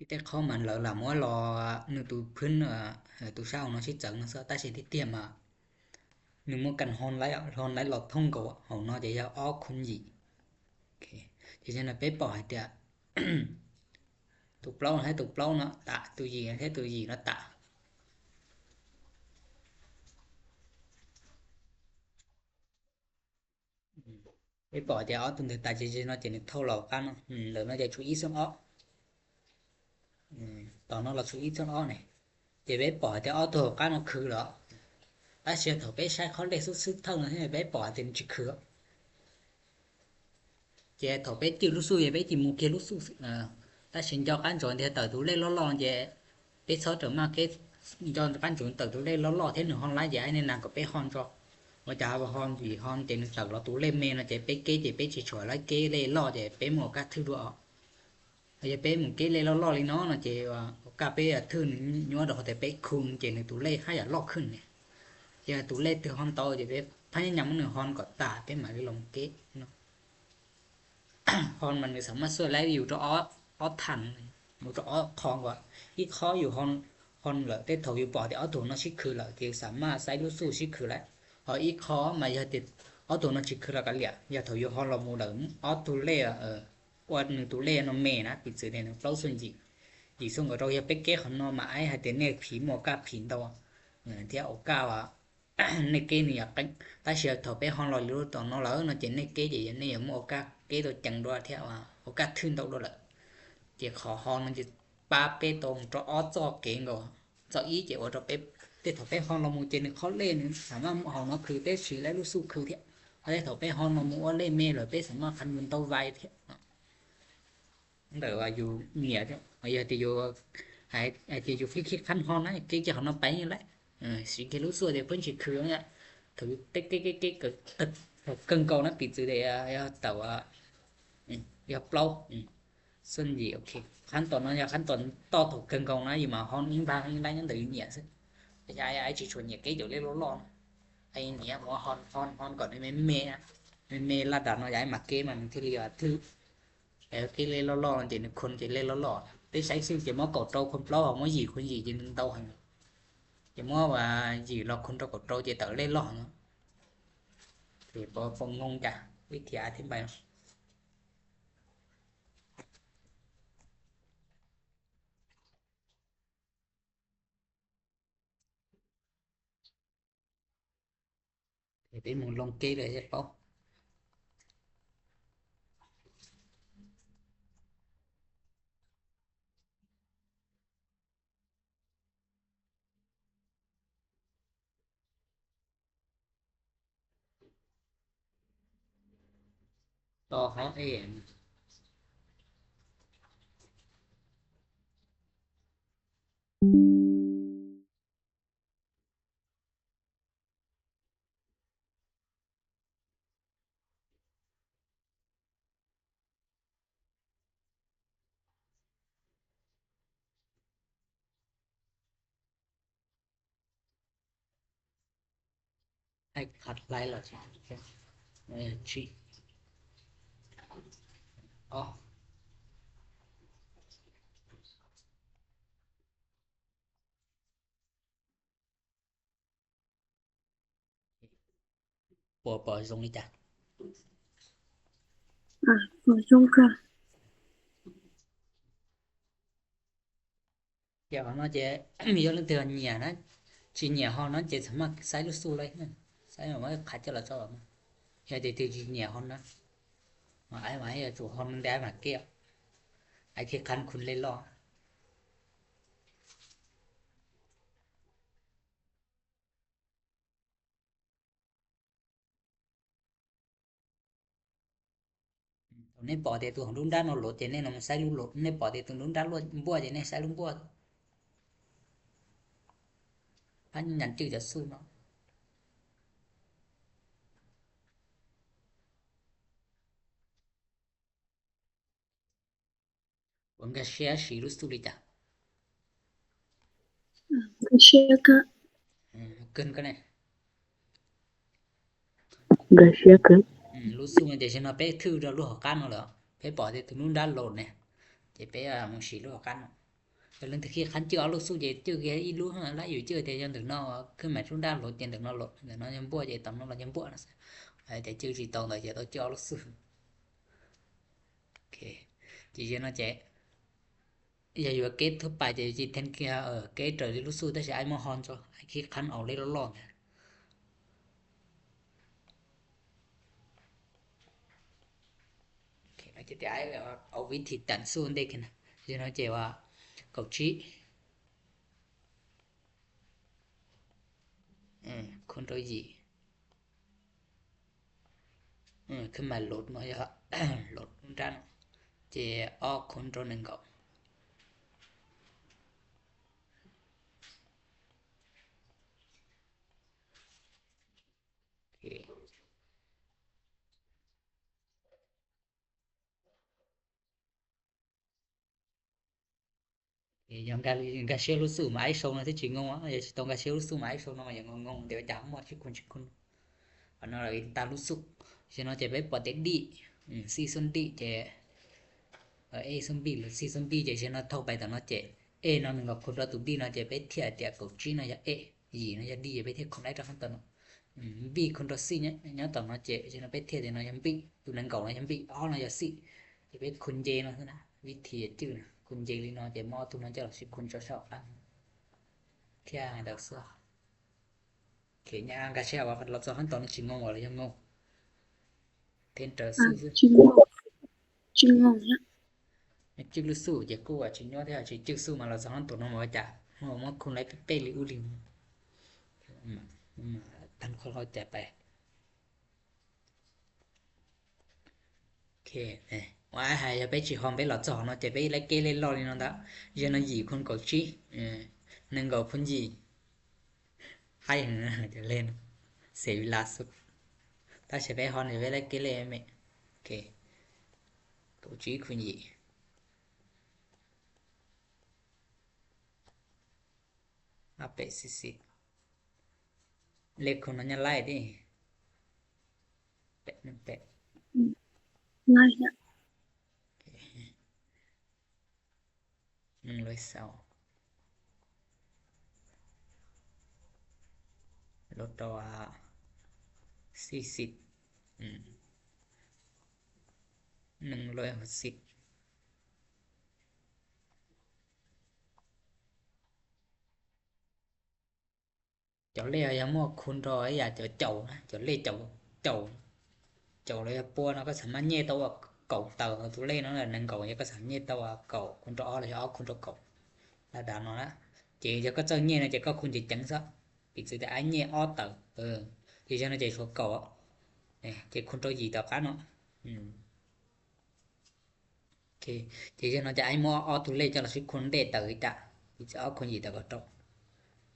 Cái khó mà lỡ là muốn lo nụ tù phấn, ờ, ờ, tù sao nó sẽ chấn nó sao ta sẽ đi tiêm mà. Nụ mua cần hòn lái, hòn lái lọt thông cầu, hòn nó chỉ là ó khôn gì. Ok. Thì cho nên là bé bỏ hạt tiệt. Tù plau hay tù plau nó, tả tù gì hay tù gì nó tả. Bé bỏ thì ó tù người ta chỉ, chỉ nó chỉ nên thâu lọt cá nó. Ừ, lỡ nó chỉ chú ý xem ó. Ừ, tỏ nó là chú ý xem ó này. Thì bé bỏ thì ó tù cá nó khứ lọ. Bác sĩ thổ bé sai khó lệ xúc xúc thâu nó thế bé bỏ thì nó chỉ khứ. Ché thổ bé chịu lúc xúc thì bé chỉ mua kia lúc xúc. Ờ, ta xin cho cán trốn thì tờ tù lệ lo lo ché bé xót trở mà cái cho cán trốn tờ tù lệ lo lo thế nụ hòn lái ché ai nên làm có bé hòn cho. Mà chả hòn vì hòn ché nụ tờ lo tù lệ mê nó ché bé kế ché bé chỉ chổi lái kế lệ lo ché bé mua các thứ đùa. Ơ, bé mù kế lê lo lo li nó, nó ché, ơ, cá bé, ơ, thư nó nhúa đó thì bé khung ché nó tù lê hay là lo khưng nè. Ché tù lê từ hòn to ché bé, phá nhắm nó hòn có tả bé mà đi lòng kế nó. Hòn mà nó สามารถ ช่วย lái dù cho ó, ó thẳng, dù cho ó khong quá. Ít khó dù hòn, hòn lợ tết thầu dù bỏ thì ó tù nó xích khứ lợ, thì สามารถ sai lút su xích khứ lái. Ó ít khó mà giờ thì ó tù nó xích khứ lợ cả lịa, giờ thầu dù hòn lo mù lợ, ó tù lê, ơ, ອວດໜຶ່ງຕົວເລກເນາະ ແມ່ນະ ປິດຊື່ແນ່ນອນ ເກົ້າສ່ວນຢີ່ ຢີ່ສ່ວນກະເຈົ້າ ຢາກໄປແກ້ເຂົາເນາະ ມາໄອໃຫ້ແຕ່ແນ່ຜີໝໍກາຜີເຕົາ ເອີ ທີ່ເອົາກາວ່າ ໃນເກນີ້ຢາກ ຕາເຊຍເຖົ້າໄປຮອດລອຍໂລຕອນເນາະ ລາວເນາະ ເຈນໃນເກເຈ ໃນໝໍກາເກໂຕຈັງດວຍ ແທ້ວ່າໂອກາທຶນເຕົາໂລລະ ເຈຂໍຮອດມັນຈະປາເປໂຕ ຈອອດຈອເກງກໍ ເຈົ້າອີເຈໂອດເປັບ ເຕເຖົ້າໄປຮອດລອຍໝູເຈນ ເຂົາເລນ ສາມາດເຮົາເນາະ ຄືເຕຊີແລະລູກສູຄືເທ ເຮົາໄດ້ເຖົ້າໄປຮອດລອຍໝູເອເລເມ ແລ້ວໄປສາມາດຄັນເງິນເຕົ້າໄວເທ ແຕ່ວ່າຢູ່ເໜືອເທ ເຮົາຢາກຈະຢູ່ ໃຫ້ ໃຫ້ຈະຢູ່ຄິດໆຄັນຮອດນະ ເກຈະເຮົານຳໄປນີ້ແຫຼະ ເອີ ຊິເກຮູ້ສ່ວນເດ ເພິ່ນຊິຄືເນຍ ຖືເຕັກໆໆ ເກີງເກົ່ານະ ປີຈື່ໄດ້ ແຕ່ວ່າ ອືມ ຢ່າເປົ່າ ອືມ ສ່ວນດີ ໂອເຄ ຂັ້ນຕອນນັ້ນ ຂັ້ນຕອນຕໍ່ເຖິງເກີງເກົ່ານະ ຢູ່ມາຮອດອີງບາງອີງໄດ້ຍັງໄດ້ເໜືອ ຍາຍ ຍາຍຊິຊວນເໜືອເກດຢູ່ເລໂລລອນ ໄອ້ເໜືອບໍ່ຮອດ ຮອດ ຮອດກ່ອນ ແມ່ນ ແມ່ນ ແມ່ນລາດດານເນາະ ຍາຍມາເກມັນທີ່ເລີຍຖື ແລ້ວທີ່ເລໂລລອນ ເຈນຄົນທີ່ເລໂລລອນ ໄປໃຊ້ຊື່ເຈມາເກົາໂຕຄົນເປົ່າ ເອົາມາຢີຄົນຢີເຈນເຕົາຫັ້ນ ເຈມາວ່າຢີລອກຄົນເຕົາເກົາໂຕເຈເຕົາເລໂລລອນ ເຈບໍ່ ບໍ່ງົງຈ້ະ ວິທີອະທິບາຍ ເປັນໝູນລົງເກເລີຍເຈັບເປົາ ຕໍ່ເຮົາເອງ ໃຫ້ຄັດໄລ່ລະ ເອີ ຊີ ອໍ ບໍ່ ບໍ່ສົ່ງນີ້ຈ້ະ ອ່າ ບໍ່ສົ່ງຄ່ະ ດຽວເນາະ ເຈມີຢູ່ເລື່ອງເຕືອນເໜຍນະ ຊິເໜຍຮອດນັ້ນ ເຈສາມາດໃຊ້ລູກສູໄດ້ນະ ໃຊ້ແບບວ່າຂັດຈະລາຈອນ ເຮັດໃຫ້ຖືກເໜຍຮອດນັ້ນ ມາອ້າຍ ມາໃຫ້ໂຕຮອດມັນໄດ້ມາເກັບ ໄອ້ທີ່ຄັນຄຸນເລຍລອ Tau nếp bỏ thì tụi hỏng đúng đá nó lột thì nên nó sai lũ lột, nếp bỏ thì tụi đúng đá lột bùa thì nên sai lũ bùa. Phát nhắn chữ cho sư nó. Wan ga share shi lu su li ta. Ga share ka. Ken ka ne. Ga share ka. Lu su ma de shi na pe tu da lu ho kan lo. Pe po de tu nu da lo ne. Je pe a mo shi lu ho kan. Cái lần thứ khi khán chưa áo lột xù vậy, chưa kia ít lũ ha, láอยู่ เจอ thì dân tộc nó cứ mẹ chúng ta lột, dân tộc nó lột, dân tộc nó nhắm bùa vậy, tao nó là nhắm bùa nó sẽ. Đấy, thì chưa chỉ tao rồi, giờ tao chưa áo lột xù. Ok. Chỉ cho nó chạy. Giờ vừa kết thúc bài thì chỉ thêm kia ở kết trở đi lũ xù, ta sẽ ai mua hòn cho, ai khi khán áo lấy lót lót. Ok, nó chỉ để ai ở vị trí tận xu đây kia nè. Giờ nó chỉ là cầu trí. Ừ, control gì. ເອີ ຂຶ້ນມາໂຫຼດມາ ໂຫຼດດັນ ເຈ ອອກຄົນໂຕໜຶ່ງກໍ ໂອເຄ. ຍອງກາ ກາເຊລະສູມາໄອໂຊນະ ທີ່ຈິງງົງອະ ຢາກຊິຕ້ອງກາເຊລະສູມາໄອໂຊນະ ມັນຍັງງົງໆ ແຕ່ວ່າຈະໝົດຊິຄຸນຊິຄຸນ ອັນນັ້ນເອງຕາລະສູ ຊິເນາະ ຈະໄປປອດເຕັດດີ ອື ຊີຊົນດີ ຈະ ເອ ເອ ຊົນບີ ຫຼື ຊີຊົນບີ ຈະຊິເນາະ ເທົ່າໄປຕາເນາະ ຈະ ເອ ເນາະ ໜຶ່ງກັບຄົນລະຕູດີເນາະ ຈະໄປທຽບແຕ່ກົດຈີເນາະ ຢາກເອ ຢີເນາະ ຢາກດີ ຈະໄປທຽບຄົນໄດ້ຕາຂັ້ນຕອນເນາະ ອື ບີຄົນລະຊີເນາະ ຍາກຕອນເນາະ ຈະຊິເນາະ ໄປທຽບແຕ່ເນາະ ຢາກບີ ຕູໜຶ່ງເກົ່າເນາະ ຢາກບີ ອໍ ເນາະ ຢາກຊີ ຈະເປັນຄຸນເຈເນາະ ວິທີຈື່ນະ ຄຸນເຈລີເນາະ ຈະມອບທຸກນະ ຈະລອງຊິຄຸນເຊົາໆ ອະ ເທື່ອໃຫ້ດາວເຊື່ອ ໂອເຄ ຍາກາເຊວ່າ ລອບສອງຂັ້ນຕອນຊິງົງບໍ່ ຫຼືຍັງງົງ ເທນເຕີ ອື ຊື່ ຈິງງົງ ຈິງງົງນະ ຈິກລູຊູ ຈະກູວ່າຈິງຍໍແທ້ ຈິກຊູມາລອບສອງຂັ້ນຕອນ ມາຈາກ ມາຄຸນໄລເປເປລີອູລີ ອືມ ອືມ ຕາມຄວາມເຂົ້າໃຈໄປ. ໂອເຄ ເອີ ວ່າໃຫ້ໄປຊິຮອມໄປຫຼອດຈອເນາະ ຈະໄປໄລ່ເກເລ່ນຫຼໍ່ນີ້ເນາະ ເຈົ້າ ເຈົ້າໜ້າທີ່ຄົນເກົາຈີ ເອີ ໜຶ່ງເກົາຄົນຈີ ໃຫ້ຫື ຈະເລ່ນ ເສຍເວລາສຸດ ຖ້າຊິໄປຮອນ ຈະໄປໄລ່ເກເລ່ແມ່ ໂອເຄ ເກົາຈີຄົນຈີ ອາເປະຊິຊິ ເລກຄົນມັນຍັງໄລ່ຕິ ແປດໜຶ່ງແປດ ອືມ ໄລ່ລະ ໂອເຄ ໜຶ່ງຮ້ອຍຊາວ ລົດຕໍ່ວ່າສີ່ສິບ ອືມ ໜຶ່ງຮ້ອຍຫົກສິບ. ເຈົ້າເລຍຍັງມາຄູນຕໍ່ ຢາກເຈົ້າ ເຈົ້ານະ ເຈົ້າເລ ເຈົ້າ ເຈົ້າ ເຈົ້າເລຍປວນ ກໍສາມາດແຍກຕົວວ່າເກົ່າເຕີ ຕົວເລເນາະ ໜຶ່ງເກົ່າ ກໍສາມາດແຍກຕົວວ່າເກົ່າ ຄູນຕໍ່ອອກ ແລ້ວອອກຄູນຕໍ່ເກົ່າ ລະດັບເນາະ ເຈ ເຈົ້າກໍເຈົ້າແຍກນະ ເຈົ້າກໍຄູນເຈຈັງຊະ ປິດຊື່ແຕ່ອາຍແຍກອອກເຕີ ເອີ ເຈ ເຈົ້ານະ ເຈ ຕົວເກົ່າ ເອີ ເຈ ຄູນຕໍ່ຢີຕໍ່ກັນເນາະ ອືມ. ໂອເຄ ເຈ ເຈົ້າເນາະ ຈະໄອມໍອອກຕູເລ ເຈົ້າລະຊິຄົນເດເຕີ ຈະ ຈະອອກຄົນຢີເຕີກໍຕົກ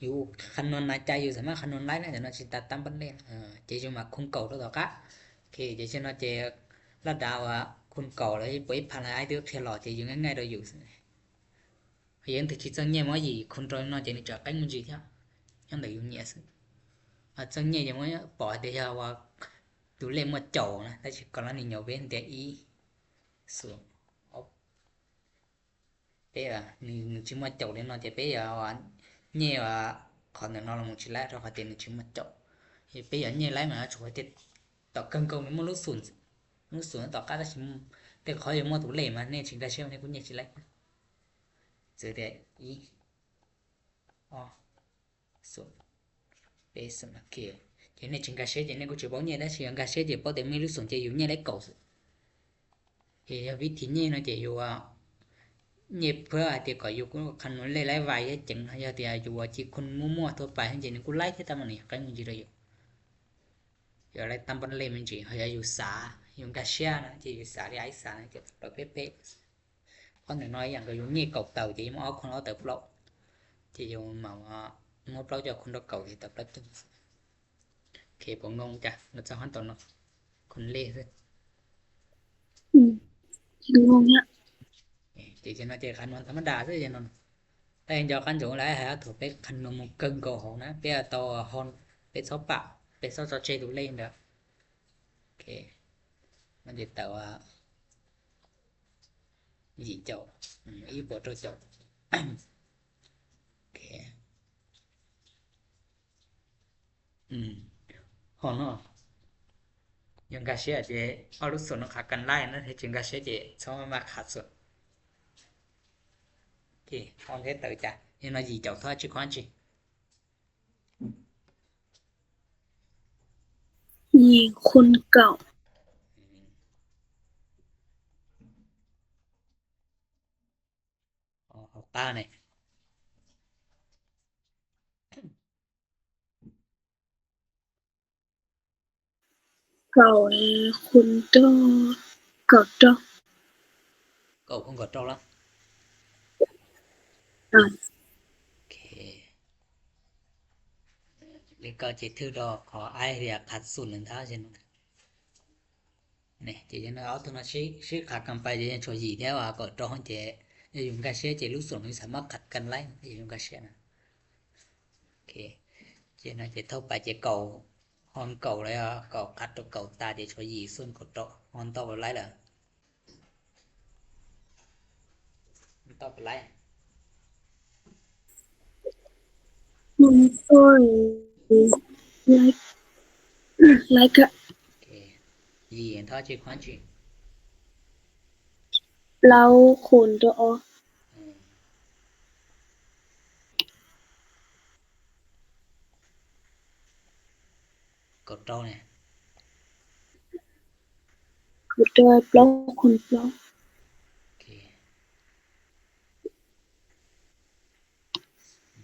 ຢູ່ຄຳນວນໃນໃຈ ຢູ່ສາມາດຄຳນວນໄດ້ນະ ເຈົ້າເນາະ ຊິຕັດຕາມບັນເລ ເອີ ເຈ ຢູ່ມາຄຸນເກົ່າຕົວຕໍ່ກະ ໂອເຄ ເຈ ເຈົ້າເນາະ ເຈ ລະດາວ່າຄຸນເກົ່າ ແລ້ວບໍ່ໄດ້ຜ່ານໄອເດີເພລອ ເຈ ຢູ່ງ່າຍໆ ໂດຍຢູ່ យើង thực sự ເຈົ້າເນາະ ເຈ ຄູນຕົວເນາະ ເຈ ຈະໄກມັນຈີ ທຽບ ຍັງໄດ້ຢູ່ເນາະ ອາ ເຈົ້າເນາະ ຍັງບໍ່ປອດ ເດຍວ່າ ຕູເລ ມາເຈົ້ານະ ແຕ່ຊິກໍລະນີ ຍອເວັນ ເດ ອີ ສວນ ອອບ ເປວ່າ ໜຶ່ງ ໜຶ່ງຊິມາເຈົ້າເດເນາະ ຈະເປວ່າ ແຍກວ່າ ຂໍແນວນອນລະມຸງຊິແລະ ຖ້າຂໍເຕໜຶ່ງຊິມາເຈົ້າ ເປວ່າແຍກໄລມາ ສວຍເຕ ຕໍ່ເກີງເກີງ ມີມາລຸສູນ ລຸສູນຕໍ່ກາດຊິ ແຕ່ຂໍຢ່າມາຕູເລມາ ແນ່ຊິໄດ້ເຊວ ແນ່ກູແຍກຊິໄລ ເຈີແຕ່ ອີ ອໍ ສວນ ເປສວນ ໂອເຄ ເຈ ເນຈິງກາເຊ ເຈ ເນກູຈິບອກເນ ແລະ ຊິຍັງກາເຊ ເຈ ປອກເຕມີລຸສົນ ເຈ ຢູ່ເນ ແລະ ເກົາ ເຈ ວິທີເນເນາະ ເຈ ຢູ່ວ່າ ເນເພື່ອ ເຈ ກໍຢູ່ ຄັນມັນເລໄລໄວ ເຈ ເຈັງ ເນາະ ເຈ ຢູ່ວ່າ ຈິຄົນມົ້ວໆ ທົ່ວໄປ ເຈ ເນກູໄລ ເທຕາມານີ ໄກມັນຈິໄດ້ຢູ່ ເຈ ໄລຕາມບັນເລມັນຈິ ເຮົາຈະຢູ່ສາ ຢູ່ກາເຊນະ ເຈ ຢູ່ສາ ເລໄອສາ ເຈ ປະເພດເປ ເພາະໜ້ອຍໆ ຢ່າງກໍຢູ່ເນເກົາເຕີ ເຈ ມາອອກຄົນອອກເຕີເປົ່າ ເຈ ຢູ່ມາວ່າ ງອບເປົ່າຈາກຄົນເກົ່າ ເຈ ເຕີເປົ່າ ໂອເຄ ບໍ່ງົງຈ້ະ ລະຈະຮອນຕອນເນາະ ຄົນເລ ອືມ ຊິງົງຍະ ເຈ ເຈ ເຈ ນອນ ເຈ ຄັນນອນທຳມະດາ ເຈ ນອນ ແຕ່ເຈົ້າຄັນໂຈງຫຼາຍ ຫາໂທເປັກຄັນນອນ ເກີງກໍຫ້ອງນະ ເປຕອຮອນ ເປຊອບປະ ເປຊອບເຈ ດູເລນເດີ ໂອເຄ ມັນຈະຕອບວ່າ ອີເຈົ້າ ອືມ ອີບໍ່ໂຕເຈົ້າ ໂອ ເຄ ອືມ ຮອນເນາະ ຍອງກາເຊຍເຈ ເອົາລູກສອນເນາະ ຂັດກັນໄລ່ເນາະ ເຮັດຍອງກາເຊຍເຈ ຊອມມາຂັດສຸດ ໂອເຄ ຮອນເຮັດເຕີຈາ ເຮັດມາຢີເຈົ້າທອດຊິຄວນຊິ ຍິງຄົນເກົ່າ ອືມ ເອົາ ເອົາຕາແນ່ ເກົ່າຄົນເກົ່າ ເກົ່າເກົ່າ ເກົ່າຄົນເກົ່າລະ ອາ ໂອເຄ ເລກເກົ້າເຈັດຖືກດອກ ຂໍອ້າຍເລີຍຂັດສູນໜຶ່ງທ້າວເຊັ່ນ ນີ້ ເຈຍັງເອົາຕົວນັ້ນຊິ ຊິຂັດກັນໄປ ເຈຍັງຊົວຢີແທ້ວ່າກໍຕ້ອງເຈ ຍາຍຸງກາເຊຍ ເຈລູກສອນສາມາດຂັດກັນໄລ່ ຍາຍຸງກາເຊຍນະ ໂອເຄ ເຈນະ ເຈເທົ່າໄປ ເຈເກົາ ຮອນເກົາແລ້ວ ເກົາຂັດຕົວເກົາຕາ ເຈຊົວຢີ ສ່ວນກໍຕອ ຮອນຕອບບໍ່ໄລ່ລະ ມັນຕອບບໍ່ໄລ່ ມັນຕອບໄລ່ ໄລ່ກະ ໂອເຄ ຢີເຫັນເທົ່າເຈຄວານຈິ ເປົາຄົນຕົວອອ ອືມ ກົດຕໍ່ແນ່ ກົດຕໍ່ ເປົາຄົນເປົາ ໂອເຄ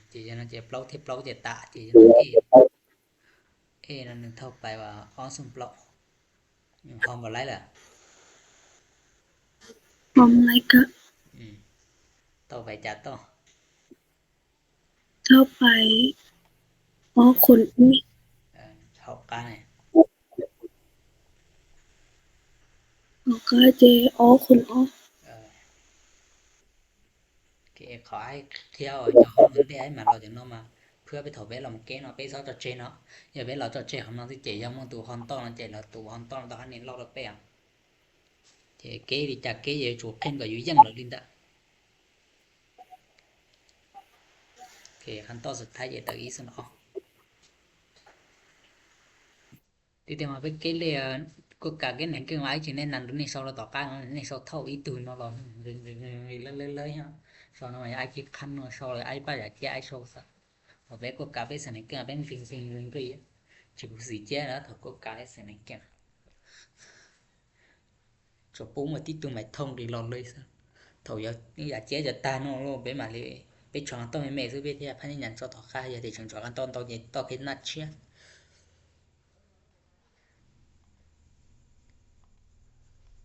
ເຈ ເຈ ເປັາ ເທ ເປົາ ເຈ ຕາ ເຈ ເອ ເອ ນັ້ນໜຶ່ງເທົ່າໄປວ່າ ອໍ ຊຸມເປົາ ອືມ ຮອມບໍ່ໄລ່ລະ ຮອມໄລ່ກະ ອືມ ຕໍ່ໄປຈາຕໍ່ ເທົ່າໄປ ອໍ ຄົນ ອຸ້ຍ ເອີ ເທົ່າກະແນ່ ເອົາກະເຈ ອໍ ຄົນ ອໍ ເອີ ເກ ຂໍໃຫ້ທ່ຽວຈະຮອດເງິນໄດ້ໃຫ້ມາ ເຮົາຈະນອກມາ ເພື່ອໄປຖອກແວະລອມເກເນາະ ໄປຊອກຈອດເຈເນາະ ຢ່າແວະລອຈອດເຈຂອງນ້ອງທີ່ເຈ ຢ່າມອງຕູຮອນຕ້ອງເຈ ລະຕູຮອນຕ້ອງຕ້ອງໃຫ້ເນັ້ນລອກລະແປ້ງ ເຈ ເກ ດີຈາກເກ ເຢ ຈູເພັນກໍຢູ່ຢ່າງລະລິນດາ ໂອເຄ ຂັ້ນຕອນສຸດທ້າຍເຈ ເຕີອີສເນາະ ທີ່ແຕ່ວ່າໄປເກັດເລີຍ ກົດກາເກັດແໜງເກິ່ງວ່າ ອ້າຍຈຶ່ງແນະນຳໂດເນຊອລຕໍ່ກ້າເນາະ ເນຊອລເທົ່າອີ່ຕູນເນາະ ເລີຍ ເລີຍ ເລີຍ ເລີຍ ເລີຍ ເນາະ ຊອລເນາະ ອ້າຍຄິດຄັນເນາະ ຊອລເລີຍ ອ້າຍປ້າຢາກແກ້ ອ້າຍຊອລຊະ ເອົາແບບກົດກາເປັນສະໄນເກີ້ ເປັນຟິງຟິງເລີຍ ຊິກູຊິແກ້ແລ້ວ ຖ້າກົດກາເປັນສະໄນເກີ້ ຈະປຸ້ງມາຕິດຕຸງໄມ້ທ່ອງດີຫຼອດເລີຍຊະ ເຖົ້າຢາກ ຢາກແກ້ຈະຕາຍເນາະ ໂລເປັນມາເລີຍ ເປັນຊ່ອງຕ້ອງໃຫ້ແມ່ຊື້ເວທະຍາພະຍາຍາມຊອກຕໍ່ຂ້າ ຢ່າໄດ້ເຖິງຈອກກັນຕ້ອງ ຕ້ອງເຮັດ ຕ້ອງເຮັດໜ້າເຊື່ອ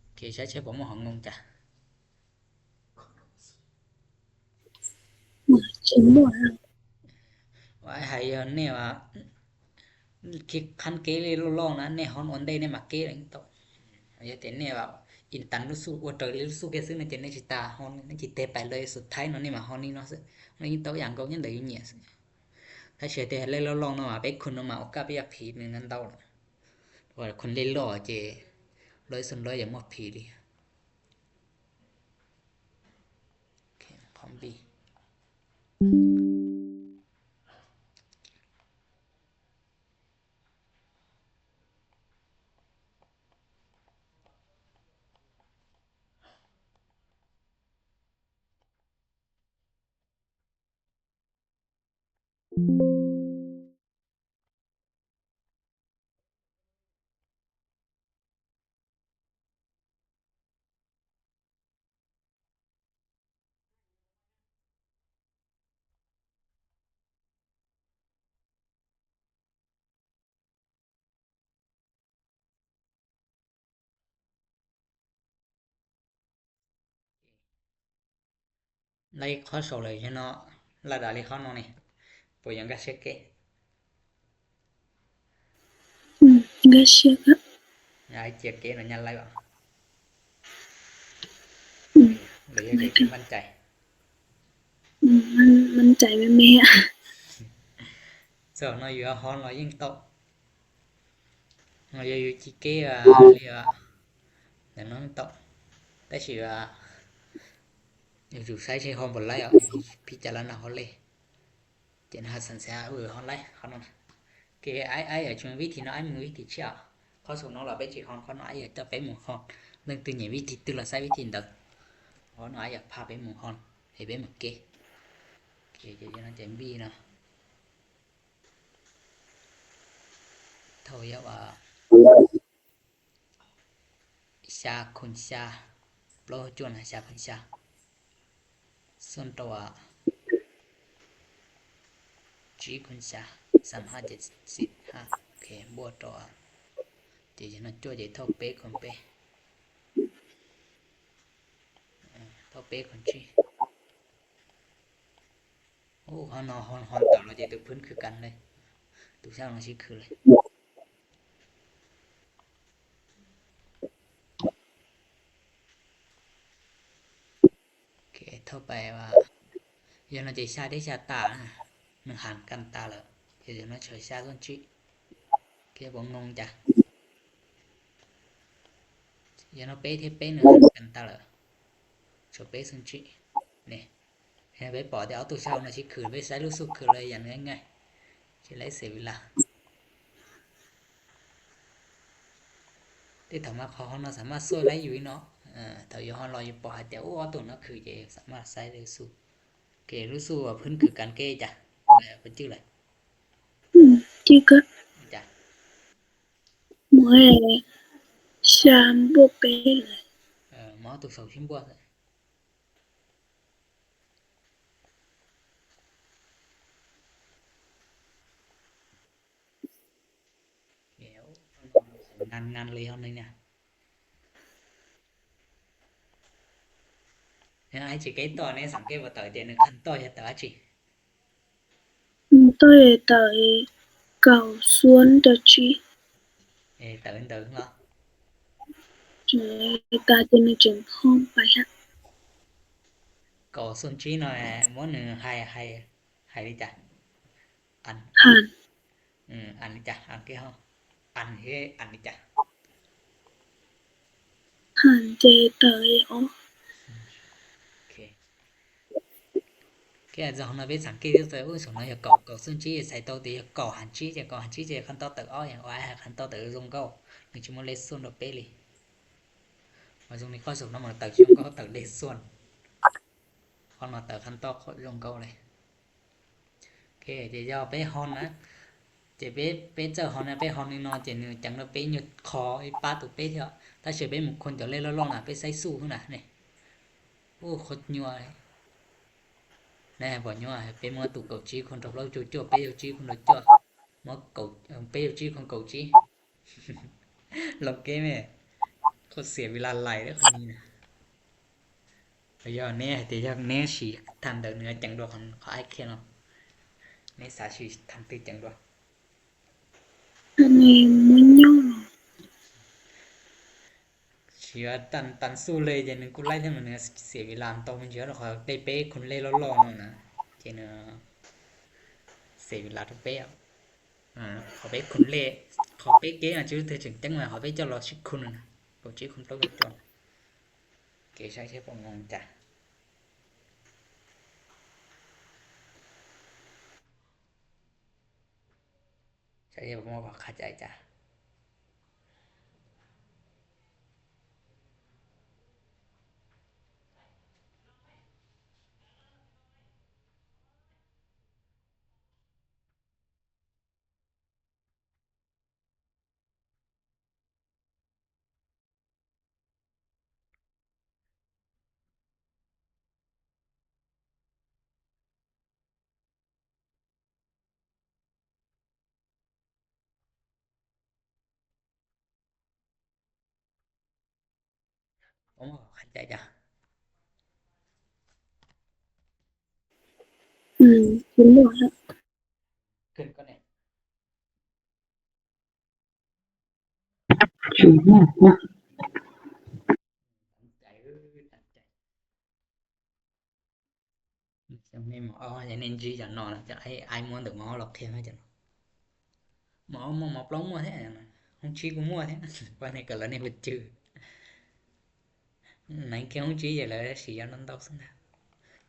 ໂອເຄ ໃຊ້ ໃຊ້ປະມານຫົວງົງຈ້ະ ວ່າໃຫ້ແນ່ວ່າ ຄິດຄັນເກເລໂລດລອງນະ ແນ່ຮອນອອນໄດ້ ແນ່ມາເກເລີຍໂຕ ຢ່າແຕ່ແນ່ວ່າ ອິນຕັນລຸສຸ ອວດເຕີເລລຸສຸເກຊຶນະ ເຈເນຊິຕາຮອນ ມັນຊິແຕໄປເລີຍ ສຸດທ້າຍເນາະ ແນ່ມາຮອນນີ້ເນາະ ມັນຊິໂຕຢ່າງເກົ່າຍັງໄດ້ຢູ່ເນຍ ຖ້າເຊື່ອແຕ່ເລໂລດລອງເນາະ ວ່າໄປຄຸນເນາະ ມາໂອກາດໄປຢາກຜີໜຶ່ງນັ້ນເຕົາ ວ່າຄົນເລໂລເຈ ຮ້ອຍສ່ວນຮ້ອຍຢ່າມອບຜີເລີຍ ໂອເຄ ຄອມບີ. ໄດ້ຂໍ້ສອງເລີຍເນາະ ລະດາລີເຮົານ້ອງນີ້ ໂປຍັງກະເຊັກເກ ອືມ ກະເຊັກອະ ຍາຍເຈັບເກນມັນຍັນໄລວະ ອືມ ເລີຍເກັບໝັ້ນໃຈ ອືມ ໝັ້ນ ໝັ້ນໃຈແມ່ໆ ສອງນ້ອຍຢູ່ຮອນລອຍຍິງຕົກ ເຮົາຢູ່ຈິເກວ່າເລີຍວ່າ ແຕ່ນ້ອງຕົກ ແຕ່ຊິວ່າ ຢູ່ໃຊ້ໃຊ້ຮອນບໍ່ໄລອະ ພິຈາລະນາຮອນເລີຍ Trên hai sẵn sẽ ở hòn lái, hòn non. Kì ai, ai ở chung vị thì nó ai mừng vị thì chia. Khó số nó là bé chỉ hòn, khó nó ai ở cho bé mừng hòn. Nên từ nhảy vị thì từ là sai vị thì đỡ. Khó nó ai ở pha bé mừng hòn. Thì bé mừng kê. Kì, kì, kì, nó chém vị nó. Thâu yau à. Xia khun xia. Plô chuôn xia khun xia. Xuân trọ. Trí khun xia. Sắm ha jet sit ha. Ok, bua trọ. Chỉ cho nó chua chỉ thâu pê khun pê. Ờ, thâu pê khun trí. ໂອ້ ເຮົາເນາະ ເຮົາ ເຮົາຕາມລາວເຈຕຸກພື້ນຄືກັນເລີຍ ຕຸກຊ່າງລາວຊິຄືເລີຍ. ໂອເຄ ຕໍ່ໄປວ່າ ຢານເຮົາເຈຊາເດຊາຕາ ໜຶ່ງຫານກັນຕາເລີ ຢານເຮົາເຊີຊາຊົນຈິ ໂອເຄ ບໍ່ງົງຈ້ະ ຢານເຮົາເປເທເປໜຶ່ງຫານກັນຕາເລີ ໂຊເປຊົນຈິ ນີ້. ເຫັນໄປປໍແຕ່ເອົາໂຕເຊົານະຊິຄືນໄປໃຊ້ລູກສູກຄືນເລີຍຢ່າງງ່າຍໆ ຊິໄດ້ເສຍເວລາ. ແຕ່ຖາມວ່າເຂົາເຮົານະສາມາດຊ່ວຍໄດ້ຢູ່ເນາະ ເອີ ແຖວຢູ່ຮອດລອຍຢູ່ປໍຫາແຕ່ໂອ້ ເອົາໂຕນະຄືເຈສາມາດໃຊ້ໄດ້ສູ ເກລູກສູວ່າພື້ນຄືກັນເກຈ້ະ ເອີ ເພິ່ນຈື່ເລີຍ ອືມ ຈື່ກະ ຈ້ະ ໝໍແຮຊາມບົວເປເລີຍ ເອີ ໝໍໂຕເຊົາຊິມບົວ ງານ ງານເລີຍເຮົານີ້ນະ ເຮົາອາດຊິເກັດຕໍ່ໃນສັງເກດວ່າເຕີເດນຄັນຕໍ່ຈະເຕີອາດຊິ ເຕີເຕີເກົາສ່ວນເຕີຈີ ເອີ ເຕີເຕີເນາະ ເອີ ຕາເຈນເຈີນພ້ອມໄປຮະ ເກົາສ່ວນຈີເນາະ ໝົດໜຶ່ງໄຮ ໄຮ ໄຮນີ້ຈ້ະ ອັນ ອັນ ອືມ ອັນນີ້ຈ້ະ ອັນທີ່ເຮົາ ອັນເຮ ອັນນີ້ຈ້ະ ຫັນເຈເຕີເອໂອ ໂອເຄ ແກຈະເຮົານະໄປສັງເກດເຕີ ໂອ້ຍ ສົມນະຢາກເກົາ ເກົາສ່ວນຈີໃສ່ໂຕເຕຢາກເກົາຫັນຈີ ຈະເກົາຫັນຈີ ຈະຄັນຕໍ່ເຕີອອກ ຫຍັງວ່າໃຫ້ຄັນຕໍ່ເຕີລົງເກົາ ໜຶ່ງຊົ່ວໂມງເລດສ່ວນດອກເປເລີຍ ວ່າຊ່ວງນີ້ຂ້ອຍສົມນະມັນເຕີຊ່ວງເກົາເຕີເລດສ່ວນ ຄອນມາເຕີຄັນຕໍ່ຂ້ອຍລົງເກົາເລີຍ. ໂອເຄ ເຈຢາວໄປຮອນນະ ເຈເປ ເປເຈີຮອນນະ ໄປຮອນນີ້ເນາະ ເຈໜຶ່ງຈັງເນາະ ເປຢຸດຄໍ ໄອ້ປ້າຕູເປເທື່ອ ຖ້າເຊີເປມຸງຄົນຈະເລດລ້ອນນະ ເປໃສ່ສູ້ພຸ້ນນະ ນີ້ ໂອ້ ໂຄດຍົວເລີຍ ແນ່ ບໍ່ຍົວ ເປມົວຕູເກົາຈີຄົນທົບເລົາຈົວໆ ເປເກົາຈີຄົນໂດນຈົວ ມົວເກົາ ເອີ ເປເກົາຈີຄົນເກົາຈີ ລອງເກມແມ່ ໂຄດເສຍເວລາຫຼາຍເດີຄົນນີ້ນະ. ເອີ ແນ່ ແຕ່ຢາກແນ່ຊິທັນເດີເນື້ອຈັງດວກຂອງອ້າຍເຄນເນາະ ແນ່ສາຊິທັນຕື່ຈັງດວກ ອັນນີ້ມັນຍ້ອນ ຊິວ່າຕັນ ຕັນສູ້ເລີຍ ຢ່າໜຶ່ງກູໄລ່ທັງເນື້ອເສຍເວລາຕໍ່ມັນເຍອະ ເຂົາໄດ້ເປຄຸນເລ່ຫຼໍ່ໆນັ້ນນະ ເຈເນາະ ເສຍເວລາທຸກເປອະ ອ່າ ເຂົາໄປຄຸນເລ່ ເຂົາໄປເກະອາດຈະຖືເຖິງຈັງຫວະ ເຂົາໄປເຈົ້າລອຊິຄຸນນະ ໂປເຈຄຸນໂຕເວຈອນ ເກະໃຊ້ໃຊ້ປະງອງຈ້ະ ໃຊ້ປະງອງຂະຈາຍຈ້ະ. ໂອ້ ເຂົ້າໃຈຈ້ະ ອືມ ກິນໝົດແລ້ວ ຂຶ້ນກ່ອນແນ່ ອືມ ຕັ້ງໃຈ ເອີ ຕັ້ງໃຈ. ຈັ່ງນີ້ໝໍເອົາຢ່າເນັ້ນຈີ້ຈັ່ງເນາະ ຈະໃຫ້ອ້າຍມ່ວນເດີໝໍເອົາລັອກເທນໃຫ້ຈັ່ງເນາະ ໝໍເອົາໝໍ ໝໍປລອງມົວແທ້ຈັ່ງເນາະ ຫົງຈີ້ກູມົວແທ້ ວ່າໃນກໍລະນີບໍ່ຈື່ ໃນແຄ່ຫົງຈີ້ຢ່າເລີຍສີຍານອນດອກຊັ້ນນະ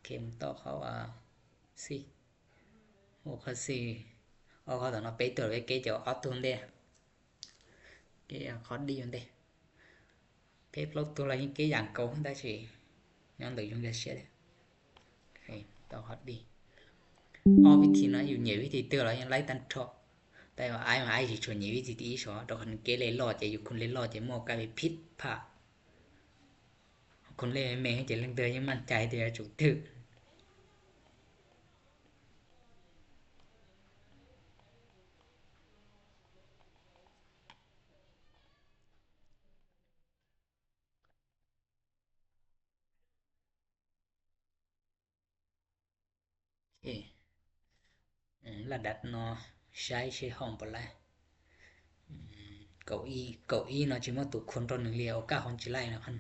ເຂັມຕໍ່ເຂົ້າ ອ່າ ສີ່ Ô, khó xì. Ô, khó tỏ nó pé tuổi với cái kiểu ót thun đi. Cái, à, khó đi luôn đi. Pé plốt thun là những cái dạng cấu, ta chỉ nhóm tự dùng ra sẽ đi. Thì tao khó đi. Ô, ວິທີ nó dù nhiều ວິທີ tựa là những lấy tăng trọ. Tại mà ai mà ai chỉ chuẩn nhiều ວິທີ ที่ ý số, trong phần cái lê lo, chỉ dù khôn lê lo, chỉ mua cái bị phít phạ. Khôn lê mê, chỉ lưng tựa những ໝັ້ນໃຈ thì là chủ tự. Ê, ừ, là đặt nó sai sẽ không phải là. Ừ, cậu y, cậu y nó chỉ mất tụ khuôn trong nửa lia, ô cả không chỉ lại nó khăn.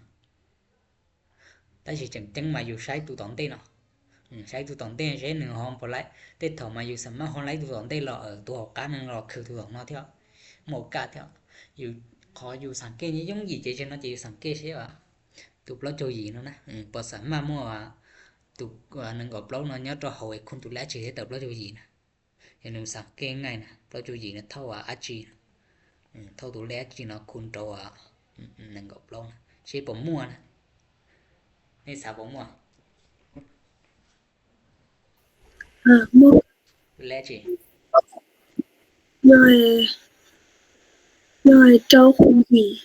Ta chỉ chẳng chẳng mà dù sai tụ tổng tên nó. Ừ, sai tụ tổng tên sẽ nửa hòn phải lại. Tết thầu mà dù sắm mắc hòn lấy tụ tổng tên lọ ở tụ hộp cá năng lọ khử tụ tổng nó theo. Một cả theo. Dù khó dù sáng kê như giống gì chế cho nó chỉ sáng kê sẽ bảo. Tụ plốt châu gì nó nè. Ừ, ບໍ່ສາມາດມົ້ວວ່າ tụ, à, nâng gọt plốt nó nhớ cho hậu ấy khôn tụ lẽ chỉ thế tụ plốt châu gì nè. Thì nâng sáng kê ngay nè, plốt châu gì nó thâu à ác chi nè. Ừ, thâu tụ lẽ ác chi nó khôn trâu à, ừ, ừ, nâng gọt plốt nè. Chỉ ບໍ່ມົ້ວ nè. Nên sao ບໍ່ມົ້ວ? À, ມົ້ວ. Tụ lẽ chỉ. Rồi, rồi châu khôn gì?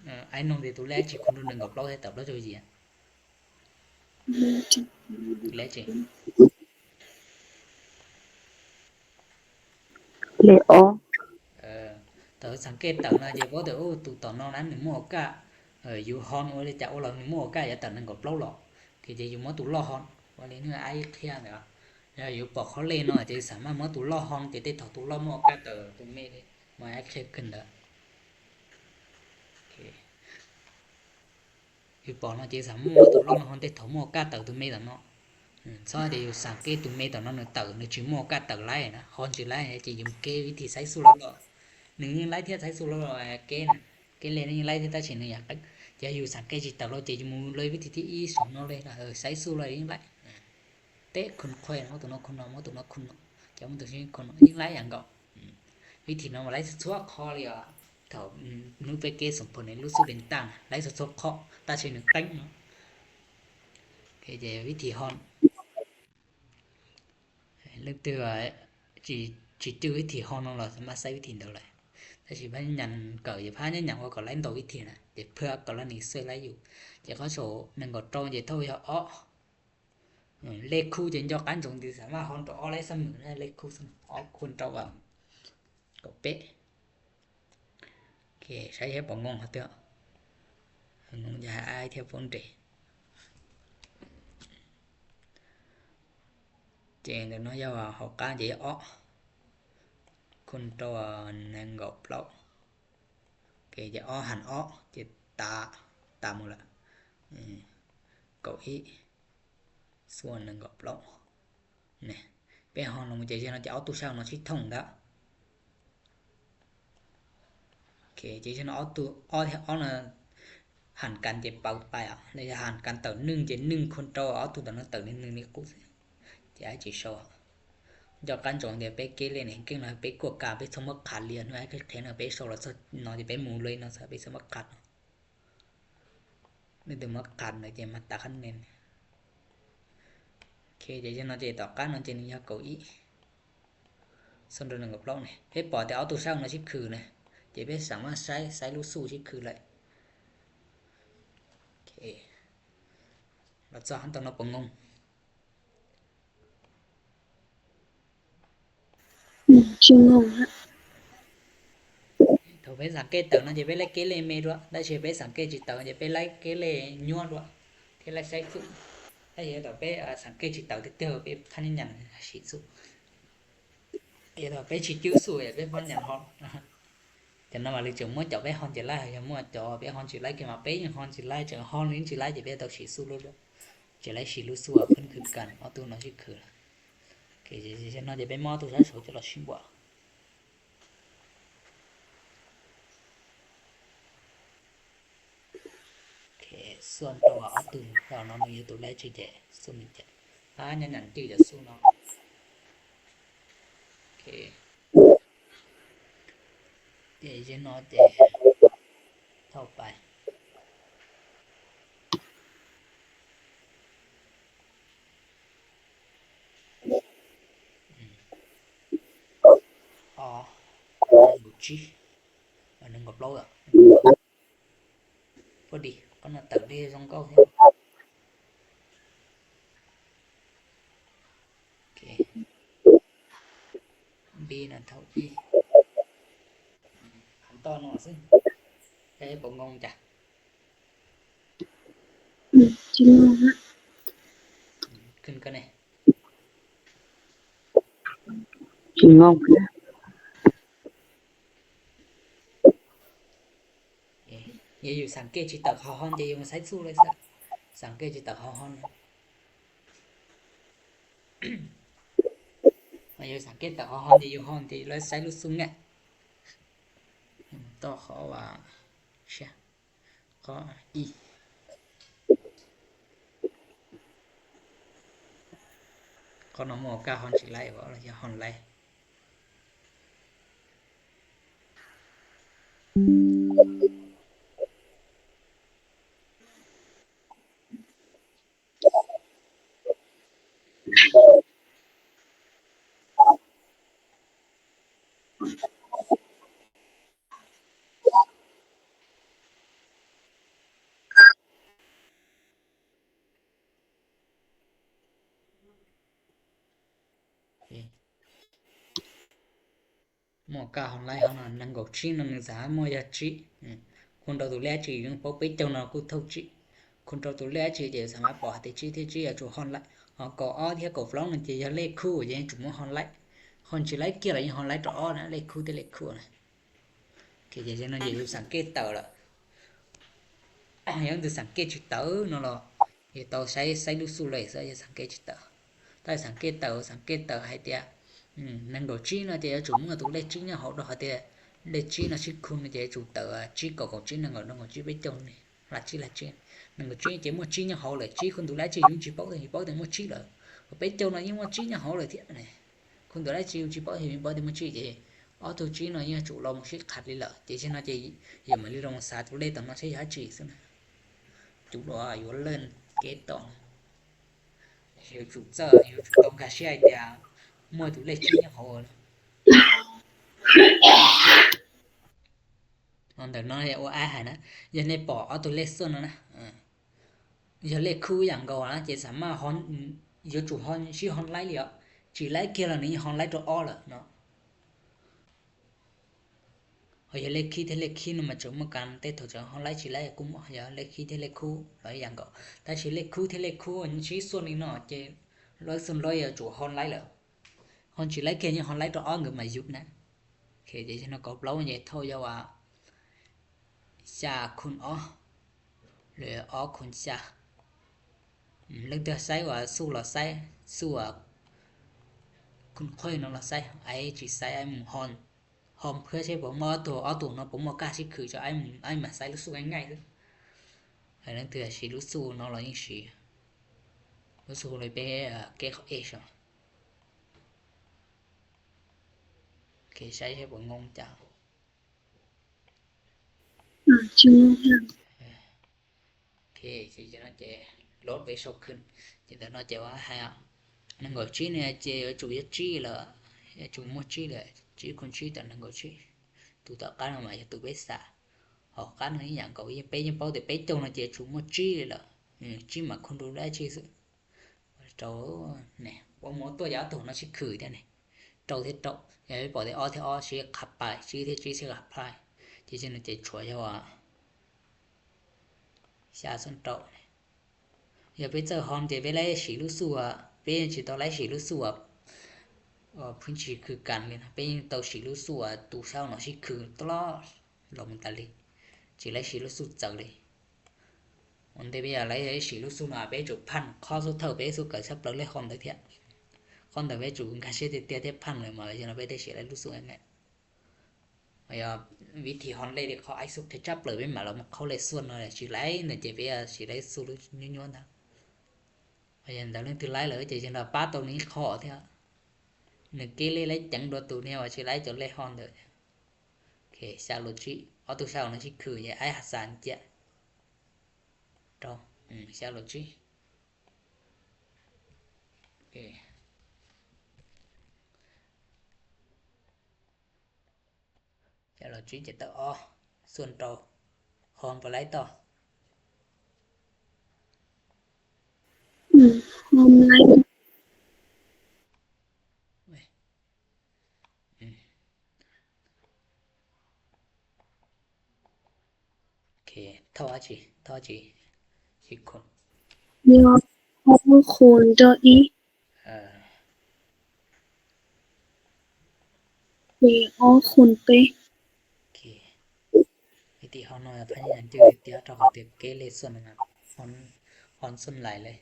Ờ, ai nông thì tụ lẽ chỉ khôn trâu nâng gọt plốt thế tụ plốt châu gì à? Lê chì. Lê o. Ờ, tớ sáng kê tớ là dễ có thể ô tụ tỏ nó nắn nửa mua cả. Ờ, dù hòn ô lê chả ô lòng nửa mua cả, giá tớ nâng gọt plốt lọ. Thì dễ dù mua tụ lo hòn. Và lý nữa ai kia nữa. Rồi dù bỏ khó lê nó, dễ sẵn mà mua tụ lo hòn, dễ tê thỏ tụ lo mua cả tớ tụ mê đấy. Mà ai kia cần đó. Ok. Yu pọ nó chỉ sắm mua tụ lo nó hòn tê thổ mua cả tờ tụ mê tao nó. Ừ, so thì yu sáng kê tụ mê tao nó nó tờ nó chỉ mua cả tờ lái nè, hòn chỉ lái chỉ dùng kê ວິທີ sai su lo lo. Nưng nhưng lái thiệt sai su lo lo kê nè. Kê lên nhưng lái thiệt ta chỉ nưng yak. Chỉ yu sáng kê chỉ tờ lo chỉ yu mu lơi ວິທີ ที่ ý sống nó lên là, ờ, sai su lo nhưng lái. Tết khôn khoe nó tụ nó khôn nó mua tụ nó khôn nó. Chỉ mua tụ chỉ khôn nó nhưng lái yang gọ. ວິທີ nó mà lái suốt khó li à. Thảo, ừ, nó về kê sống phồn này lũ su đến tăng, lái suốt khó, ta chỉ nưng tánh nó. Cái về ວິທີ hòn. Lúc từ, ờ, chỉ, chỉ từ ວິធី hòn nó là mà sai ວິធី đâu lại. Ta chỉ phải nhắn cỡ, chỉ phải nhắn qua cỡ lái đầu វិធី nè. Để phưa cỡ là nị xơi lái dù. Chỉ có số nâng có trâu, chỉ thâu cho ó. Ừ, lê khu trên cho cán sống thì sắm mà hòn trâu ó lái xâm mượn, lê khu xâm ó khôn trâu vào. Cậu pế. Ok, sai hiệp bỏ ngông hả tựa. Ngông dài ai theo phone để. Chèn tụi nó do họ cá dễ ó. Khôn trâu, ờ, nâng gọt plốt. Ok, dễ ó hẳn ó, dễ ta, ta một lạ. Ừ. Cậu ý. Suôn nâng gọt plốt. Nè, bé hòn lòng dễ cho nó, dễ ó tụ sao nó xích thông đó. Ok, dễ cho nó ó tụ, ó theo ó nó hẳn cắn dễ bao tay à. Đây là hẳn cắn tờ nưng, dễ nưng khôn trâu ó tụ tờ nó tờ nưng nưng đi cút. Dễ ai chỉ sâu. Do cắn trống dễ bé kê lên này, kinh là bé cua cà, bé sống mất khả liền, nó ai cái thế nó bé sâu là sao, nó dễ bé mù lưới nó sao bé sống mất khả. Nê tơ mă kat nê, jê mă ta khăn nê. Khê jê jê nô jê tŏ kat nô jê nê yua kâu i. Sôn rơ nâng gâp lŏng nê. Hê pô tê âu tu sang nô chip khư nê. Jê bê sang mă sai, sai lu su chip khư lơi. Khê. Lăp sô hăn tŏng nô pơngông. Ừm, chim ngông á. Thâu bê sangkê tơ̆ nô, jê bê lai kê lê mê đua, đa chê bê sangkê chi tơ̆, jê bê lai kê lê nhua đua. Khê lai sai khư. Đa chê tŏ bê, a, sangkê chi tơ̆ tê tê bê khăn nhăn shi su. Jê tŏ bê chi chư su, jê bê phăn nhăn hŏ. Chơ nô mă lư chơ mua chŏ bê hon chơ lai, chơ mua chŏ bê hon chơ lai, kê mă bê nhưng hon chơ lai, chơ hon linh chơ lai, jê bê tŏ shi su lu đua. Jê lai shi lu su a phăn khư căn, âu tu nô chip khư. Kê jê, jê, jê nô jê bê mâo tu sai sô chơ lŏ shi bua. Kê, suôn tô âu tu, tŏ nô nô yua tu lai chư jê, su mĭn jê. A, nhăn nhăn chư jê su nô. ເຄ ເຈເຈນໍເຈ ເຂົ້າໄປ ອໍ ເອົາໜຶ່ງກອບໂລກອະ ພໍດີ ກໍໜ້າເຕີບເດ້ ສອງເກົ້າ ໂອເຄ B ນັ້ນເທົ່າ E ຂັ້ນຕອນເນາະ ຊຶ່ງເອີ ບໍ່ງົງຈ້ະ ອືມ ຈິງງົງນະ ຂຶ້ນກ່ອນແດ່ ຈິງງົງນະ. ເອີ ຢ່າຢູ່ສັງເກດຈິດຕະເຂົາຮ້ອນ ຢ່າຢູ່ມາໃຊ້ສູ້ເລີຍຊະ ສັງເກດຈິດຕະເຂົາຮ້ອນ ມາຢູ່ສັງເກດຕະເຂົາຮ້ອນ ຢ່າຢູ່ຮ້ອນ ຢ່າຢູ່ແລ້ວໃຊ້ລູກຊຸງແງະ ຕໍ່ເຂົາວ່າ ເຊຍ ຂໍອີ ຂໍນ້ອງໝໍກ້າຮ້ອນຊິໄລ່ບໍ່ ລະຢ່າຮ້ອນໄລ່. ໝໍກ້າຮ້ອນໄລ່ເຮົານະ ນາງກໍຈິ້ນະ ໜຶ່ງສາມ ໝໍຢ່າຈິ້ ອືມ ຄົນເຮົາຕູແລຈິ້ ຍັງປົກເປັກເຈົ້ານະ ກູເທົ່າຈິ້ ຄົນເຮົາຕູແລຈິ້ ຈະສາມາດປອກເຕຈິ້ ເຕຈິ້ ອາຈູຮ້ອນໄລ່ ເຮົາກໍອໍ້ ທຽກກໍຟລອງ ຈະຢ່າເລຄູ ຈະຍັງຈູໝໍຮ້ອນໄລ່ ຮ້ອນຈິໄລ່ກຽດ ລະຍັງຮ້ອນໄລ່ຕະອໍ້ນະ ເລຄູ ເຕເລຄູນະ. ໂອເຄ ຈະນັ້ນ ຢ່າລືມສັງເກດເຕີລະ ຍັງຖືສັງເກດຊິເຕີເນາະລະ ເອີ ເຕີໃຊ້ ໃຊ້ລູກສູ້ເລີຍ ຢ່າສັງເກດຊິເຕີ ໃຕ້ສັງເກດເຕີ ສັງເກດເຕີໃຫ້ເຕຍ ອືມ ນາງໂດຈິເນາະ ເຕຍຈູເມື່ອຕູເລຈິຍັງເຮົາດອກເຕຍ ເລຈິເນາະຊິຄຸນເຕຍຈູເຕີ ຈິກໍກໍຈິນາງກໍນາງກໍຈິໄປຈົງນີ້ ລາຈິລາຈິ ນາງກໍຈິເຕຍໝົດຈິຍັງເຮົາເລີຍ ຈິຄຸນຕູແລຈິຍຸງຈິປອກເຕຍຍິງປອກເຕຍໝົດຈິເລີຍ ເປັນຈົງນະຍິງໝົດຈິຍັງເຮົາເລີຍເຕຍນີ້ ຄຸນຕູແລຈິຍຸງຈິປອກເຕຍຍິງປອກເຕຍໝົດຈິເຕຍ ອໍ ຕູຈິເນາະ ຍາຈູລອງຊິຂັດລີເລີ ເຈຊິນາເຈ ຍາມາລີລອງສາຕູເລຕອນມາໃຊ້ຍາຈີຊະນະ ຈູລອຢູ່ເລີນເກຕອງ ເຮວຈູເຈີ ເຮວຈູຕອງກາເຊຍເດຍ ມວຍຕູເລຈິຍັງໂຫ ອອນເດີນອນເອໄອຫາຍນະ ຍາໃນປອກອອໂຕເລຊວນນະ ເອີ ຍາເລຄູຢ່າງເກົ່ານະ ເຈສາມາດຮອນ ຍາຈູຮອນຊິຮອນໄລເລີຍ ຈີໄລເກລານີ້ຮອນໄລໂຕອອເລີຍເນາະ. ເຮົາຢາກເລກຄີເທເລກຄີນຳມາຈົມກັນ ແຕ່ເຮົາຈະເຮົາໄລ່ຊິໄລ່ກຸມ ເຮົາຢາກເລກຄີເທເລກຄູ ຫຼື ອີ່ຫຍັງກໍ ຖ້າຊິເລກຄູເທເລກຄູອັນຊີ້ສ່ວນນີ້ເນາະ ເຈ ຮ້ອຍສ່ວນຮ້ອຍ ເອົາໂຈຮອນໄລ່ແລ້ວ ຮອນຊິໄລ່ແຄ່ນີ້ຮອນໄລ່ຕ້ອງເອົາເງິນມາຢຸດນະ ເຄ ເຈ ເຮົາກໍເລົ່າໃຫຍ່ເທົ່າຢາວ່າ ຊາຄຸນອໍ ຫຼື ອໍຄຸນຊາ ອືມ ເລື່ອງເທື່ອໃຊ້ວ່າສູ້ລາວໃຊ້ ສູ້ວ່າຄຸນຂ້ອຍນຳລາວໃຊ້ ໄອ້ຈິໃຊ້ໄອ້ໝູຮອນ ຮອມເພື່ອໃຊ້ບໍ່ມໍໂຕ ເອົາໂຕເນາະ ບໍ່ມໍກ້າຊິຄືຈະໄອ້ໝູ ໄອ້ໝາໃຊ້ລູກສູ້ງ່າຍໆ ເລື່ອງເທື່ອຊິລູກສູ້ເນາະ ລາວຍິ່ງຊິ ລູກສູ້ເລີຍໄປ ເອີ ແກ້ເຂົາເອງ ເຄ ໃຊ້ໃຫ້ບໍ່ງົງຈັງ. ອືມ ຊື່ ໂອເຄ ເຈ ໂຫຼດໄປຊອກຂຶ້ນ ເຈ ຕອນນັ້ນເຈວ່າໃຫ້ ໜຶ່ງກອບຈີເນຍ ເຈ ຈູຢາຈີລະ ຈູໝົດຈີລະ ຈີຄຸນຈີຕະໜຶ່ງກອບຈີ ຕູຕະກັນມາ ຕູເບສາ ຫອກັນອີ່ຫຍັງກໍ ເປັນ ເປັນເປົ້າແຕ່ເປັນຈົງນະ ເຈ ຈູໝົດຈີລະ ອືມ ຈີມາຄົນດູແລຈີສຸ ໂຕແນ່ ບໍ່ໝົດຕົວຢາໂຕນະຊິຄືແທ້ນີ້ ໂຕເທໂຕ ຢ່າໄປປອກແຕ່ອໍເທອໍຊິຂັບໄປ ຈີເທຈີຊິຂັບໄປ ຈີຊິນະເຈຊົວຍາວ່າ ຊາຊົນໂຕ ຢ່າໄປເຈີຮອນເຈໄປໄລ່ສີລູກຊູອະ ເປັນຈີໂຕໄລ່ສີລູກຊູອະ ເອີ ພື້ນທີ່ຄືກັນເລີຍນະ ເປັນໂຕສີລູກຊູອະ ຕູເຊົາເນາະຊິຄືຕະຫຼອດ ລອງມັນຕາລີ ຈີໄລ່ສີລູກຊູເຈີເລີຍ ມັນເດເບຍໄລ່ສີລູກຊູນະ ເປັນຈູພັນ ຂໍ້ສຸດເທົ່າເປັນສຸກກະຊັບເລີຍຮອນເດເທຍ ຄອນເດເວຈູກາເຊເຕເຕຍເທພັນເລີຍມາເວຍນະ ເປັນເດສີໄລ່ລູກຊູແອງແງ ອາ ວິທີຮອນເລເດ ເຂົາໄອຊຸກເທຈັບເລີຍເປັນມາລະ ເຂົາເລຊວນເລີຍ ຊິໄລ່ເນເຈເປຍ ຊິໄລ່ຊູລຸຍຍົວນນະ ພະຍານດາວເລື່ອງຕື່ໄລ່ເລີຍ ເຈເຈນດາປາໂຕນີ້ຂໍເທຍ Nụ kê lê lái chắng đua tù neo và chỉ lái cho lê hon được. Ok, sao lô trí. Ô tô sao nó chỉ khử vậy, ai hạt sàn kia. Trâu. Ừ, sao lô trí. Ok. Sao lô trí chạy tao o. Xuân trâu. Hon và lái to. Ừ, hon lái. Ê. Ê. Ok, thâu á chỉ, thâu á chỉ. Chỉ khôn. Neo, hon khôn cho ý. Ờ. Ê, o khôn pê. Ok. Ê, tí hon nói là phải nhắn chữ tiếp cho họ tiệc kế lê xuân là hon, hon xuân lại lê.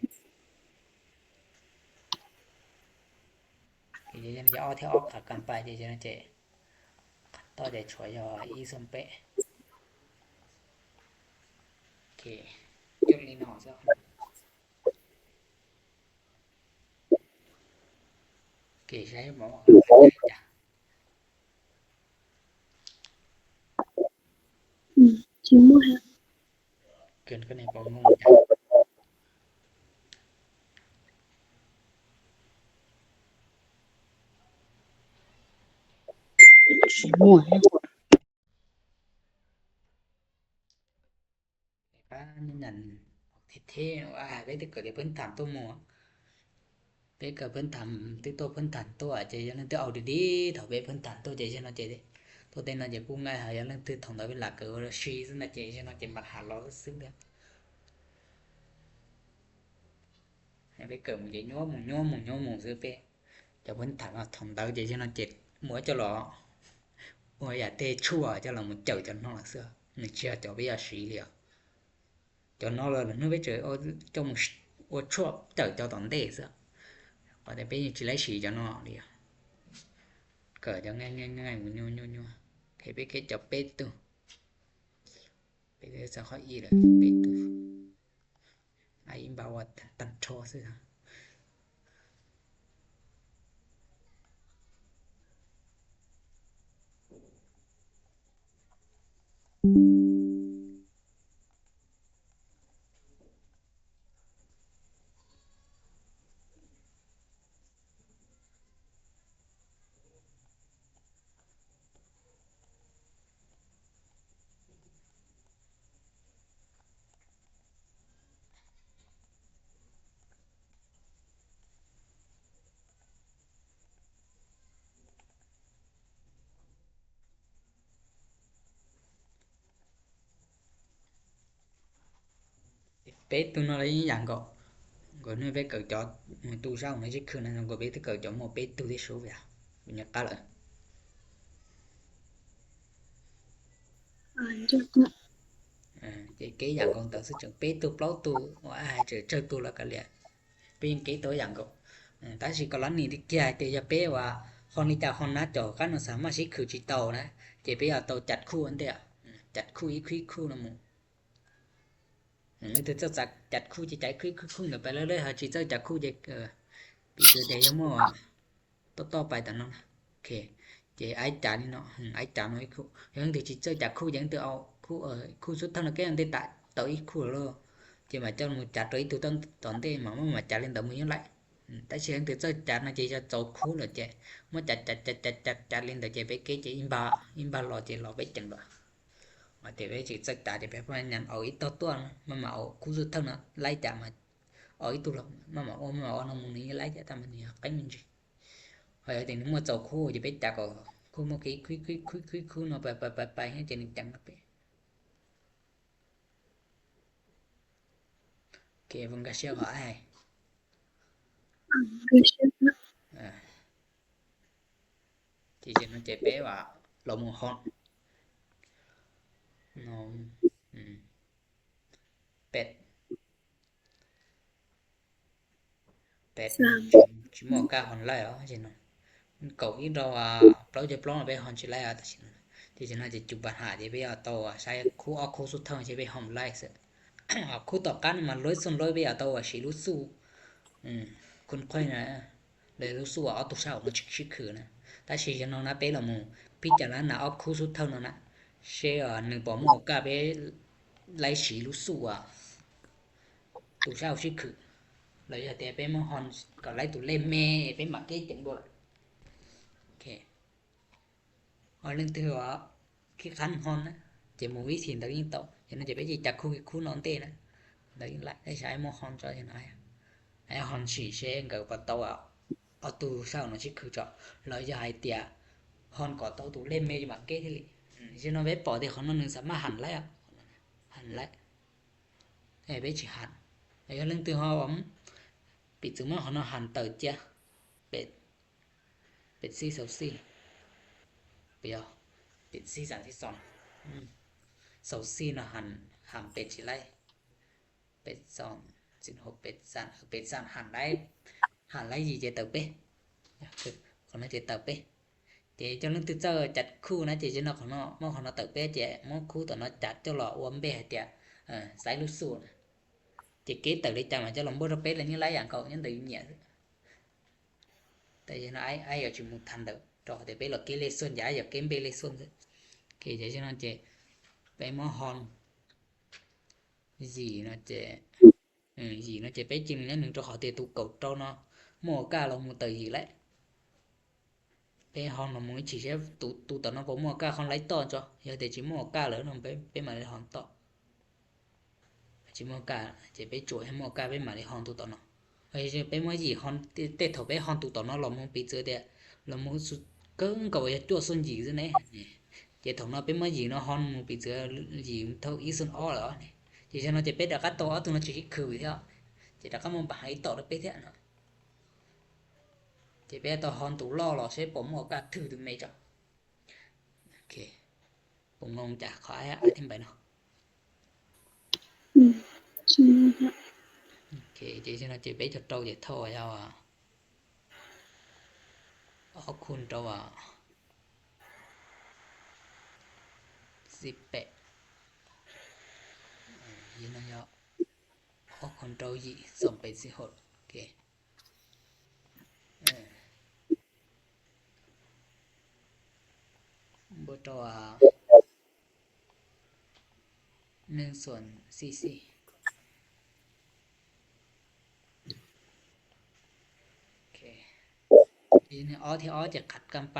Thì giờ, giờ o theo o cả cần phải, giờ, giờ nó chạy. Tao để chuối giờ ý xuân pê. Ok. Chốt lý nó sẽ. Ok, sẽ bảo. Ừm, chín mươi ha. Kênh cái này có ngon chả? Chín mươi ha. ປາ ນັ້ນ ເທ່ໆ ວ່າໄປແຕ່ເກີດເພິ່ນຖາມໂຕໝໍ ໄປເກີດເພິ່ນຖາມ ຕື່ໂຕເພິ່ນຖາມໂຕອາດຈະຍັງເອົາດີໆ ເຖົ້າໄປເພິ່ນຖາມໂຕໃຈເຊັ່ນນັ້ນເຈ ໂຕແຕ່ນັ້ນຈະກູ້ງ່າຍຫາ ຢ່າເລື່ອງຕື່ຖອງດາເວລາເກີດວ່າຊີຊັ້ນນະເຈ ເຊັ່ນນັ້ນເຈ ມັກຫາລໍຊື່ເລື່ອງ ໃຫ້ໄປເກີດໝູ່ເຈ ໂຍມໝູ່ ໂຍມໝູ່ ໂຍມໝູ່ຊື່ເປ ເຈົ້າເພິ່ນຖາມວ່າຖອງດາວເຈ ເຊັ່ນນັ້ນເຈ ໝູ່ເຈົ້າຫຼໍ ໂອຍ ຢ່າເຕະຊົ່ວ ເຈົ້າຫຼໍ ໝູ່ເຈົ້າ ເຈົ້ານອກເສື້ອ ໜຶ່ງເຊື່ອເຈົ້າໄປຢ່າຊີເລີຍ Cho nó là nó với trời ơi, cho một ô chua chở cho toàn đề xưa. Có thể bây giờ chỉ lấy xì cho nó đi. Cỡ cho nghe nghe nghe một nhô nhô nhô. Thì biết cái cho pet tu. Pet tu sao khó y rồi, pet tu. Ai im bảo là tăng cho xưa. Pet tu nó là ý dạng gõ. Gõ nơi với cậu chó, tu sau nó chứ khử này, gõ biết cậu chó một pet tu thế số vậy à? Nhớ cá lợn. Ờ, chắc là. Ờ, cái, cái dạng con tớ sẽ chọn pet tu, plau tu, ai, ai, trời, trời tu là cả lẹ. ເປັນເກໂຕຢ່າງກໍ ເອີ ຕາຊິກໍລະນີທີ່ກຽເຕຍາເປວ່າ ຮອນນິຈາຮອນນາຈໍກັນສາມາຊິຄືຈິເຕົານະ ເຈເປອາໂຕຈັດຄູ່ອັນເຕ ຈັດຄູ່ອີຄູອີຄູນຳໝູ່ ເອີ ແຕ່ເຈົ້າຈັດຄູ່ຈິໃຈຄູ່ອີຄູອີຄູນຳໄປເລື້ອຍໆ ຫາຈິເຈົ້າຈັດຄູ່ເຈ ເອີ ປີເຕຍາມໍ ຕໍ່ໆໄປຕາມນັ້ນນະ ໂອເຄ ເຈໄອຈານີ້ເນາະ ໄອຈານ້ອຍຄູ່ ຍັງຖືຈິເຈົ້າຈັດຄູ່ ຍັງຖືເອົາຄູ່ ເອີ ຄູ່ສຸດທ້າຍນະແກ້ງເຕຕະ ເຕົາອີກຄູ່ໂລ ເຈມາເຈົ້າໝູ່ຈັດໂຕອີກຕູຕອນ ຕອນເຕມາ ມາ ມາຈັດເລນເຕົາໝູ່ຍັງໄລ ອືມ ແຕ່ຊິຍັງຖືເຈົ້າຈັດນະ ເຈຈະເຕົາຄູ່ເລີຍ ເຈມາຈັດ ຈັດ ຈັດ ຈັດ ຈັດ ຈັດເລນເຕົາ ເຈໄປເກ ເຈອິມບາ ອິມບາລໍ ເຈລໍໄປຈັ່ງດອກ ມາເຕໄປຊິເຈົ້າຈັດ ເຈໄປພະຍາຍາມເອົາອີກຕໍ່ຕົວ ມາ ມາເອົາຄູ່ສຸດທ້າຍນະ ໄລຈາກມາ ເອົາອີກຕູລະ ມາ ມາ ໂອ ມາ ໂອນຳໝູ່ນີ້ ໄລຈາກຕາມນີ້ ໄປມັນຈິ Hơi, hơi, thì nó mua chầu khu thì bé chả có khu mua cái khui, khui, khui, khui, khu nó bè, bè, bè, bè, hay chỉ nên chẳng nó bé. Ok, vâng, gà siêu hả ai? Gà siêu hả? À. Chỉ, chỉ nó chạy bé và lỗ mù hòn. Nó, ừ. Pet. Pet ສາມ ຊິມາກາຮອນໄລເອົາ ເຈັດເນາະ ມັນເກົ້າອີກດອກ ອາ ເກົ້າຈະປລອງໄປຮອນຊິໄລເອົາ ເຈັດເນາະ ເຈັດເນາະ ເຈັດຈຸບາດຫາ ເຈັດໄປເອົາໂຕ ອາ ໃຊ້ຄູ່ ເອົາຄູ່ສຸດທ້າຍ ເຈັດໄປຮອນໄລເສີ ເອົາຄູ່ຕໍ່ກັນມາຮ້ອຍສ່ວນຮ້ອຍ ໄປເອົາໂຕ ອາ ຊິລຸຊູ ອືມ ຄຸນຂ້ອຍນະ Lei lús su ua o tus sau no chik khư na. Ta si yo no na peb los mus pi cha la na o khu sút thau no na. Se nws pos muaj o ka peb lei si lús su ua tus sau chik khư. Los yog tias peb muab hon kom lei tus lej me peb mam keb ceev dua. Ok. Ua leej twg khib khib hon na, ces mus vib thim ntawd yeej tau. Ces no ces peb cia li khu khu no ntej na, ntawd yeej laim. Tab sis muab hon tso ces no, hon sim seb nkawd puas tau o tus sau no chik khư tso. Los yog hais tias hon kom tau tus lej me ces mam keb thiaj li. Ces no peb pom tias qhov no nws xam maj ham laim, ham laim. Peb tsis ham. Yog leej twg ho piv txwv muab qhov no ham tawm cia, pem pem xij xaus xij, pem, pem xij xam xij xoos, xaus xij no ham, ham pem tsis laib, pem xoos, xij hauv, pem xam, pem xam ham laib, ham laib yim ces tawm peb, qhov no ces tawm peb. Ces coj leej twg txawj cam khu na ces no qhov no, muab qhov no tawm peb ces muab khu tom no cam coj los ua npe hais tias xaiv lub xu na. Ces keb tawm li cas mas coj los npuaj rau peb los yeej laib yam nkaus, nyob ntawm nyiam xwb. Tab sis no aib yuav tsis mus tham ntawd rau qhov tias peb los keb lej xuaj ces aib yuav keb npe lej xuaj xwb. Ok, ces no ces peb muab hon yim no ces, yim no ces peb cia li nyob nws rau qhov tias tus kaum rau no muaj o ka los mus tawm yim lawm. Peb hon los mus ib chim seb tus tom no puas muaj o ka hon laib toj tso. Yog tias tsis muaj o ka lawm no peb mam li hon toj. Tsis muaj o ka ces peb tsuam, yog muaj o ka peb mam li hon tus tom no. Peb muab yim hon, tej thaum peb hon tus tom no los mus piv txwv tias los mus kawg nkaus yog cuaj xoom yim xwb ne. Ces thaum no peb muab yim no hon mus piv txwv yim thauj ib xoom ob lawm. Ces no ces peb rov qab tau ob tug no tsis khib khư thiab, ces rov qab muab npa hais ib tom rau peb thiab no. Ces peb tau hon tus loj los seb puas muaj o ka thwm tus me tso. Ok, puas ngoo cas qhov aib aib thim npais no? Ok, ces no ces peb coj rau ces thauj yog ob khu rau xij pem, no yog ob khu rau yim xoom pem xij hauv. Ok. Npuaj rau ໜຶ່ງສ່ວນສີ່ສິບ. ໂອເຄ ທີນີ້ອອກ ທີອອກຈະຂັດກັນໄປ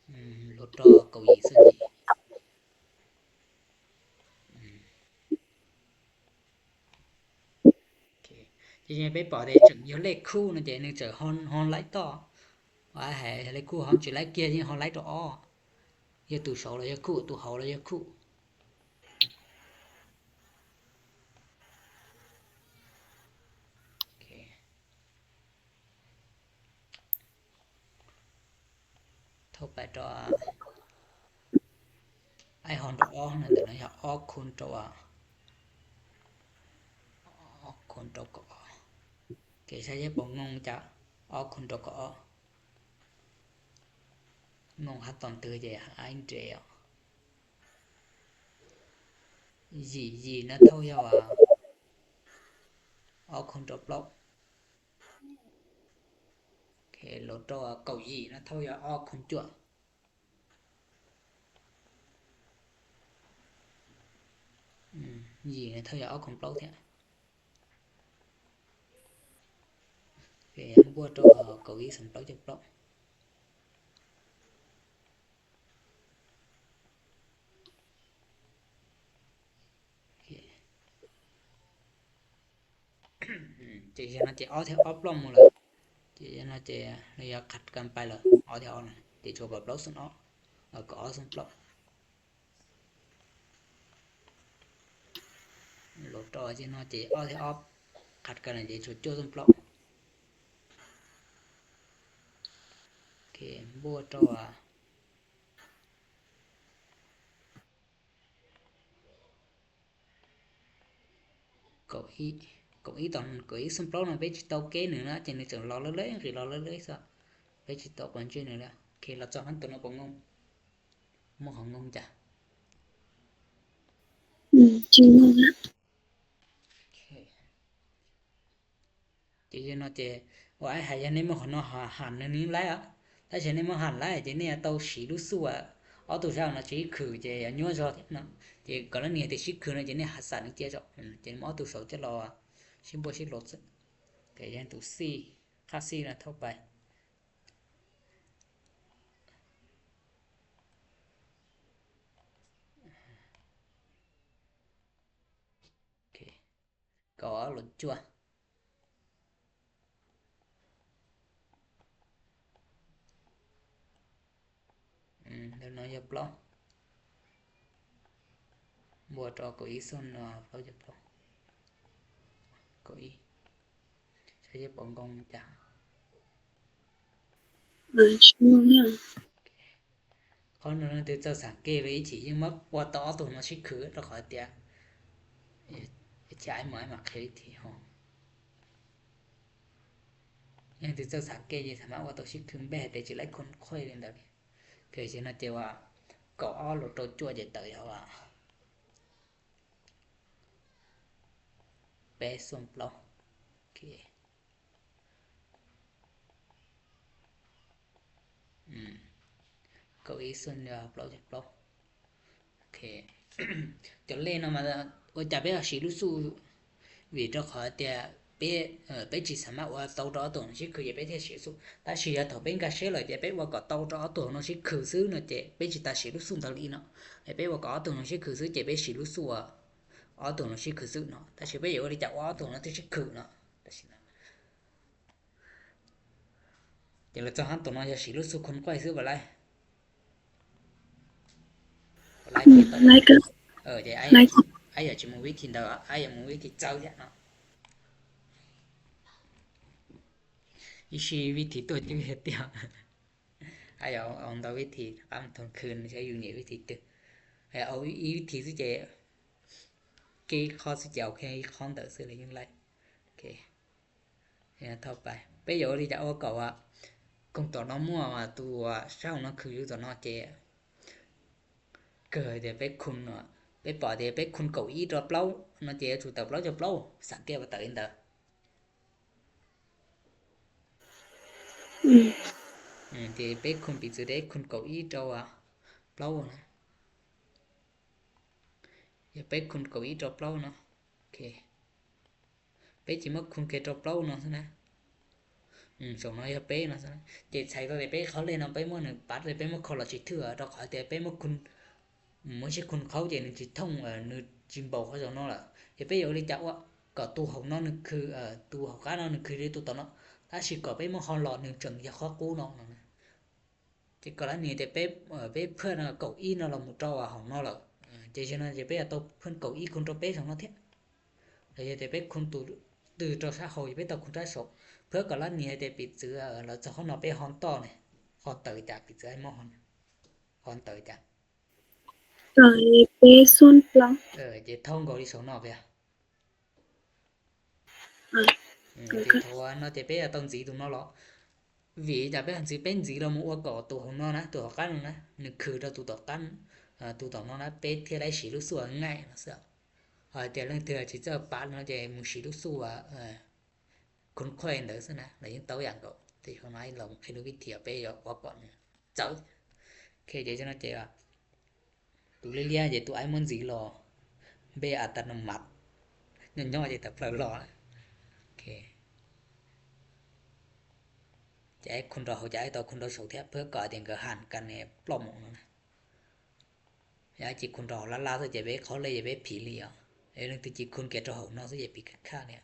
ອືມ ລົດຕໍ່ເກົ້າອີກສ່ວນນີ້ ອືມ. ໂອເຄ ຈະຍັງໄປປອກໄດ້ ຈະມີເລກຄູ່ນະ ຈະໜຶ່ງຈະຮອນ ຮອນໄລ່ຕໍ່ ວ່າໃຫ້ເລກຄູ່ຮອນຊິໄລ່ເກຍ ຍັງຮອນໄລ່ຕໍ່ອອກ ຍາຕູເສົາລະຍາຄູ່ ຕູເສົາລະຍາຄູ່ ໂອເຄ. ເທົ່າໄປຕໍ່ ໄອຮອນໂດອອກນັ້ນແຫຼະເນາະ ອອກຄູນໂຕ ອອກຄູນໂຕກໍອອກ ເກໃຊ້ເຈັບບໍ່ງົງຈະ ອອກຄູນໂຕກໍອອກ ງົງຄັດຕອນຕື່ເຈ ອາຍເດ ຢີ ຢີນະເທົ່າຍາວ ອອກຄູນໂຕປອກ ໂອເຄ ໂລໂຕ ເກົ້າຢີນະເທົ່າຍາວ ອອກຄູນຈົວ ຢີນະເທົ່າຍາວ ອອກຄູນປອກແທ້ ໂອເຄ ບວກໂຕ ເກົ້າຢີສຳປອກຈັກປອກ ໂອເຄ. ເຈ ເຈນອນເຈ ອອກແຖວອອກປອກໝົດເລີຍ ເຈ ເຈນອນເຈ ລະຍະຂັດກັນໄປເລີຍ ອອກແຖວອອກ ເຈໂຈກະບລັອກສ່ວນອອກ ລະກະອອກສ່ວນປອກ ໂລໂຕ ເຈນອນເຈ ອອກແຖວອອກ ຂັດກັນ ເຈໂຈກະຈົວສ່ວນປອກ ໂອເຄ ບວກຕໍ່ ເກົ້າອີ ເກົ້າອີຕອນ ເກົ້າອີສຳປອກນະ ເວຈິໂຕເກໜຶ່ງນະ ເຈໜຶ່ງຈະລໍເລື້ອຍໆ ຄືລໍເລື້ອຍໆຊະ ເວຈິໂຕກ່ອນເຈໜຶ່ງລະ ໂອເຄ ລະຈອກຫັ້ນໂຕນະບໍ່ງົງ ບໍ່ເຂົາງົງຈ້ະ ອືມ Chị ngưng á. ໂອເຄ ເຈເນາະ ເຈ ວ່າໄອ້ຫາຍາໃນມື້ຂອງເນາະ ຫາ ຫານໜຶ່ງນີ້ໄລ່ອະ ຖ້າໃຊ້ໃນມື້ຫານໄລ່ ເຈເນຍເຕົາສີລູກຊູອະ ອອໂຕ້ຊາວເນາະ ເຈຄື ເຈຍາຍົວຈອດເນາະ ເຈກໍລະນີເຕຊິຄືເນາະ ເຈເນຍຫາສານເຈຈອດ ເຈມອອໂຕ້ຊາວຈະລໍ ຊິບໍ່ຊິລົດ ເກຍັງຕູຊີ ຄາຊີນະ ເທົ່າໄປ ໂອເຄ ກໍລົດຈົວ ອືມ ເດີນນ້ອຍຢ່າປລໍ ບົວຕໍ່ເກົ້າອີ້ສົ້ນ ເອີ ເກົ້າອີ້ ເກົ້າອີ້ ໃຊ້ປອງກອງຈາ ເອີ ຊົ່ວ ເຂົານັ້ນເດເຈົ້າສັງເກດເລີຍ ອີທີ່ຍັງມາວ່າຕໍ່ອອໂຕ້ນອຊິກຄື ແລ້ວເຂົາເຕຍ ເອ ເອຊໄອ ໝາຍມາເຄທີ່ຫ້ອງ ຍັງເດເຈົ້າສັງເກດຢູ່ ສາມາດວ່າຕໍ່ຊິກຄືແບບເດຈິໄລຄົນຄ່ອຍເລີຍ ເຄີຍຊິນະເຈວ່າ ກໍອອໂລໂຕຈົວເຈເຕີຍວ່າ ເປສ່ວນເປົ່າ ໂອເຄ ອືມ ເກົ້າອີ້ສ່ວນເດີເປົ່າຈະເປົ່າ ໂອເຄ ຈະເລ່ນອອກມາ ໂອຈາເປອາຊີລູຊູ ວີໂຕຂໍເຕຍ ເປ ເອີ ເປຈິສາມາດວ່າເຕົາຕໍ່ອອໂຕ້ນອຊິກຄື ເຢເປເທຍຊີລູຊູ ຕາຊີຢາເຖົາເປັນກາເຊເລີ ເຢເປວ່າກໍເຕົາຕໍ່ອອໂຕ້ນອຊິກຄືຊື່ເນາະ ເຈເປຈິຕາຊີລູຊູຕາລີເນາະ ເຢເປວ່າກໍອອໂຕ້ນອຊິກຄືຊື່ ເຈເປຊີລູຊູອອໂຕ້ນອຊິກຄືຊື່ເນາະ ຕາຊີເປເຢເວລິຈາອອໂຕ້ນອຊິກຄືເນາະ ຕາຊີນະ ເຈລະຈອງຫັ້ນໂຕນ້ອຍຈະສີລູກຊູຄົນກ້ອຍຊື້ບໍ່ໄດ້ ບໍ່ໄດ້ ອືມ ເກໂຕ ໄດ້ກໍ ເອີ ເດ ອ້າຍ ໄດ້ກໍ ອ້າຍຢາກຈະມີວິທີດຽວ ອ້າຍຢາກມີວິທີເຈົ້າເນາະ ອີຊີວິທີຕົວຈິງເຮັດດຽວ ອ້າຍເອົາ ເອົາຕົວວິທີກຳທົນຄືນໃຊ້ຢູ່ນີ້ວິທີຕຶ ເອົາອີກວິທີຊິເຈ ເກຄອສຊິເຈເອົາແຄ່ຄອນເຕີຊື່ເລີຍຍັງໄດ້ ໂອເຄ ເອີ ເທົ່າໄປ ເປໂຢລິຈະໂອກໍວ່າ ກົງຕໍ່ນອມົວວ່າ ຕົວເຊົານອຄືຢູ່ຕົວນອເຈ ເກີດເດເປຄຸນວ່າ ເປປອເດເປຄຸນເກົາອີ່ຕົວເປົ່ານອເຈ ຖືເຕົາເປົ່າຈະເປົ່າ ສັງເກດວ່າເຕີເອັນເຕີ ອືມ ອືມ ເດເປຄຸນປີຈື່ເດຄຸນເກົາອີ່ຕົວເປົ່ານະ ເດເປຄຸນເກົາອີ່ຕົວເປົ່າເນາະ ໂອເຄ. ເປຈິມາຄຸນເກໂຕເປົ່າເນາະຊັ້ນນະ ອືມ ສອງນ້ອຍເປັນເນາະຊັ້ນນະ ເຈໃສ່ໂຕເດເປເຂົ້າເລີຍເນາະ ເປໝົດໜຶ່ງປັດເລີຍ ເປມາຂໍລະຊິເທື່ອ ດອກເຂົາເຕເປມາຄຸນ ອືມ ເມື່ອຊິຄຸນເຂົາເຈໜຶ່ງຈິທ່ອງ ເອີ ໜຶ່ງຈິບອກເຂົາເຈົ້າເນາະລະ ເຈເປຢາກເລີຍຈັກວ່າ ກໍຕູຂອງເນາະໜຶ່ງຄື ເອີ ຕູຂອງການເນາະໜຶ່ງຄືເດຕູຕອນເນາະ ຖ້າຊິກໍເປມາຂໍລະໜຶ່ງຈົນຢາກຂໍກູເນາະ ເຈກໍລະນີເຕເປ ເອີ ເປເພື່ອນເກົາອີ່ເນາະ ລະໝູ່ເຈົ້າວ່າຂອງເນາະລະ ເຈຊິເນາະ ເຈເປໂຕເພື່ອນເກົາອີ່ຄຸນໂຕເປສອງເນາະເທ ລະເຈເຕເປຄຸນຕູ ຕື້ໂຕຊາໂຮ ເຈເປໂຕຄຸນຕາໂຊ ເພື່ອກໍລະນີເຕປິດເສືອ ລະຈະຮອນເນາະເປຮອນຕໍ່ນີ້ ຮອນເຕີຈາກປິດເສືອໃຫ້ໝໍຮອນ ຮອນເຕີຈາກ ເຕີເປຊົນປະ ເອີ ເຈທ່ອງກໍທີ່ສອງເນາະເປ ອືມ ເຈໂທເນາະ ເຈເປຕ້ອງຈີຕຸງເນາະລະ ຫວີຈະເປັນຫຍັງຊິເປັນຈີລະໝູ່ອວກກໍຕູຂອງເນາະນະ ຕູຂອງກັນນະ ໜຶ່ງຄືເຕົາຕູຕອກກັນ ເອີ ຕູຕອກເນາະນະ ເປເທໄລສີລູກຊົ່ວງ່າຍເນາະເສືອ ເອີ ເຈເລື່ອງເທື່ອຊິເຈີປາດເນາະ ເຈໝູ່ສີລູກຊົ່ວ ເອີ ຄຸນຄ່ອຍເດີຊັ້ນນະ ລະຍັງເຕົາຢ່າງກໍ ເຈຂອງນາຍລອງເຮັດວິທີເປຢອກອອກກ່ອນ ເຈົ້າ ເຄ ເຈຈະນະເຈວ່າ ຕູເລເລຍເຈຕູໄອມອນຈີລໍ ເບອັດຕະໂນມັດ ຍໍ້ໆ ເຈຕະເພີລໍ ໂອເຄ ຈະໃຫ້ຄຸນຕໍ່ເຮົາ ຈະໃຫ້ຕໍ່ຄຸນຕໍ່ໂຊແທບ ເພື່ອກໍອາດຈະກໍຫັນກັນໃນປອບໝົງນັ້ນນະ ຢາກຈິຄຸນຕໍ່ເຮົາລ້າໆ ເຈເບເຂົາເລີຍ ເຈເບຜີລີອະ ເອີ ເລື່ອງທີ່ຈິຄຸນແກ່ຕໍ່ເຮົາເນາະ ເຈເບຜີຄັກໆ ເນຍ ໂອ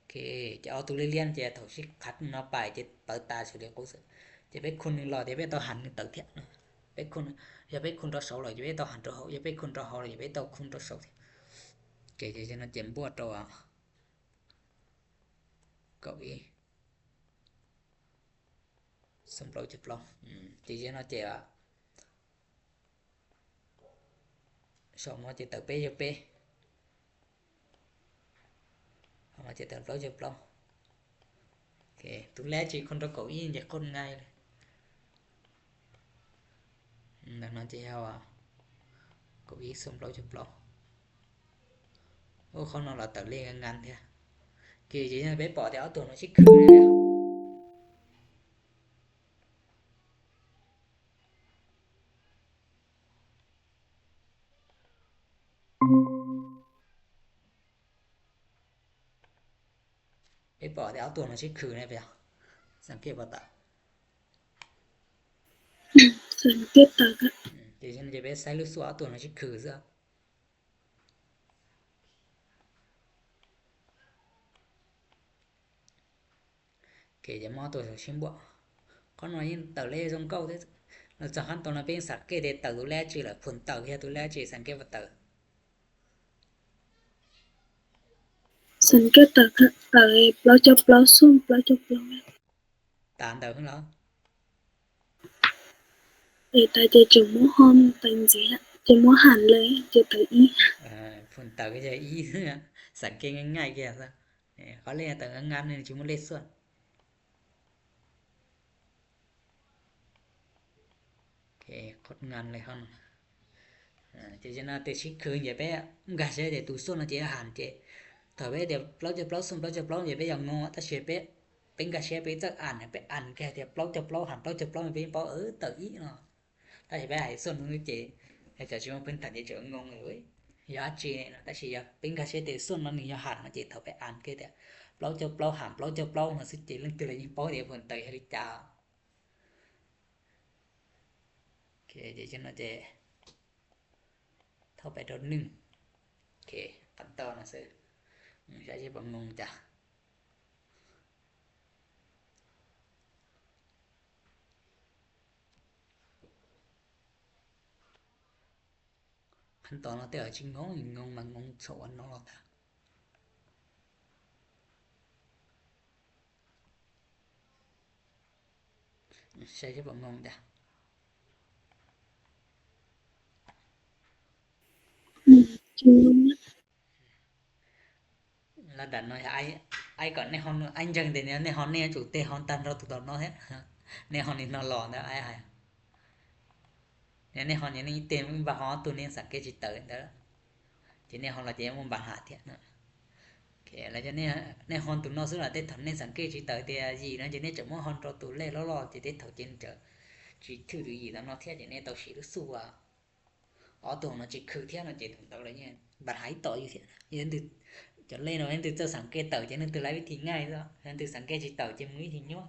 ເຄ ຈະເອົາຕູເລເລຍ ຈະເອົາຊິຄັດເນາະ ປາຍ ເຈເປີດຕາສຸດເດໂກ ເຈເປັນຄົນໜຶ່ງຫຼໍ່ ເຈເປັນຕໍ່ຫັນໜຶ່ງເຕີເທຍ ເປັນຄົນ ຢ່າເປັນຄົນຕໍ່ເຊົາຫຼໍ່ ຢ່າເປັນຕໍ່ຫັນຕໍ່ເຮົາ ຢ່າເປັນຄົນຕໍ່ເຮົາ ຢ່າເປັນຕໍ່ຄຸນຕໍ່ເຊົາ ເຈ ເຈ ເຈນະ ເຈມບົວຕໍ່ ເກົ້າອີ່ ສຳເປົາຈະເປົາ ອືມ ເຈ ເຈນະ ເຈອະ ສອງມາເຈເຕີເປເຈເປ ເອົາມາເຈເຕີເປົາເຈເປົາ ໂອເຄ ຕຸແລຈີຄົນຕະເກົາອີ່ເຈຄົນງ່າຍເລີຍ ອືມ ດັ່ງນັ້ນເຈເຮົາອະ ເກົາອີ່ສົມເປົາເຈເປົາ Ô, khó nói là tao lên ngắn thế. Kì chỉ là bé bỏ thì áo tuồng nó xích khử này nè. Bé bỏ thì áo tuồng nó xích khử này phải không? Sẵn kia vào tao. Sẵn kia tao. Ừ, thì cho nên bé sai lướt xuống áo tuồng nó xích khử giữa. Kể cho mó tôi sẽ xin bỏ. Có nói nhưng tờ lê dòng câu thế. Nó chẳng khăn tàu là bên sạc kê để tờ tụ lê chỉ là phun tờ kia tụ lê chỉ sẵn kê vào tờ. Sẵn kê tờ tờ plau cho plau xung plau cho plau. Tám tờ không đó. Để ta chỉ chúng mua hôm tần gì á, chỉ mua hẳnเลย, chỉ tờ ý. Ờ, phun tờ cái giờ ý. Sẵn kê ngay ngay kìa sao. Khó lên tờ ngắn nên chúng mua lê xuân. Kê, khốt ngắn lê hon. Ơ, če, če na tê xí khư če pé, gah xe če tù xuân na če hẳn če. Thở pé če pláu če pláu xuân pláu če pláu če pé yòng ngô, ta xe pé. Pén gah xe pé chắc ăn, pé ăn kê če pláu če pláu hẳn pláu če pláu pé pláu, ơ, tờ ý nó. Ta xe pé hãy xuân nó če. Ơ, chả chỉ mong pén thật če chớ ngô rồi. Yà če nó, ta xe yà pén gah xe če xuân nó nì yà hẳn nó če thở pé ăn kê če. Pláu če pláu hẳn pláu če pláu nó xứ če lưng từ là những pláu če phần tờ hay chả. Ok, če chân nó če. Thâu pé đột nưng. Ok, cắn to nó sẽ. Sẽ chỉ bằng mông chả. Khăn to nó tê ở chính ngông, ngông mà ngông sổ ăn nó lọt à. Sai chứ bằng mông chả. Ừ, chính ngông á. Là đắn nói ai, ai còn nét hòn, anh chừng thì nét hòn nét chủ tê hòn tan rau tụi tao nó hết. Nét hòn thì nó lò nữa ai ai. Nét, nét hòn thì nét tên mình bảo hòn tụi nét sẵn kê chỉ tới đó. Chỉ nét hòn là chỉ muốn bảo hạt thiệt nữa. Ok, là cho nét, nét hòn tụi nó xứ là tết thẩm nét sẵn kê chỉ tới thì gì nó chỉ nét chở món hòn rau tụi lê ló lo chỉ tết thầu trên chở. Chỉ thư tụi gì tao nó thiệt chỉ nét tao chỉ được xu à. Ơ, tụi nó chỉ khử thiệt nó chỉ tụi tao là như bạn hãy tỏ như thiệt. Như từ cho lê nó nên từ cho sẵn kê tờ cho nên từ lấy vị thì ngay đó. Nên từ sẵn kê chỉ tờ cho mũi thì nhớ.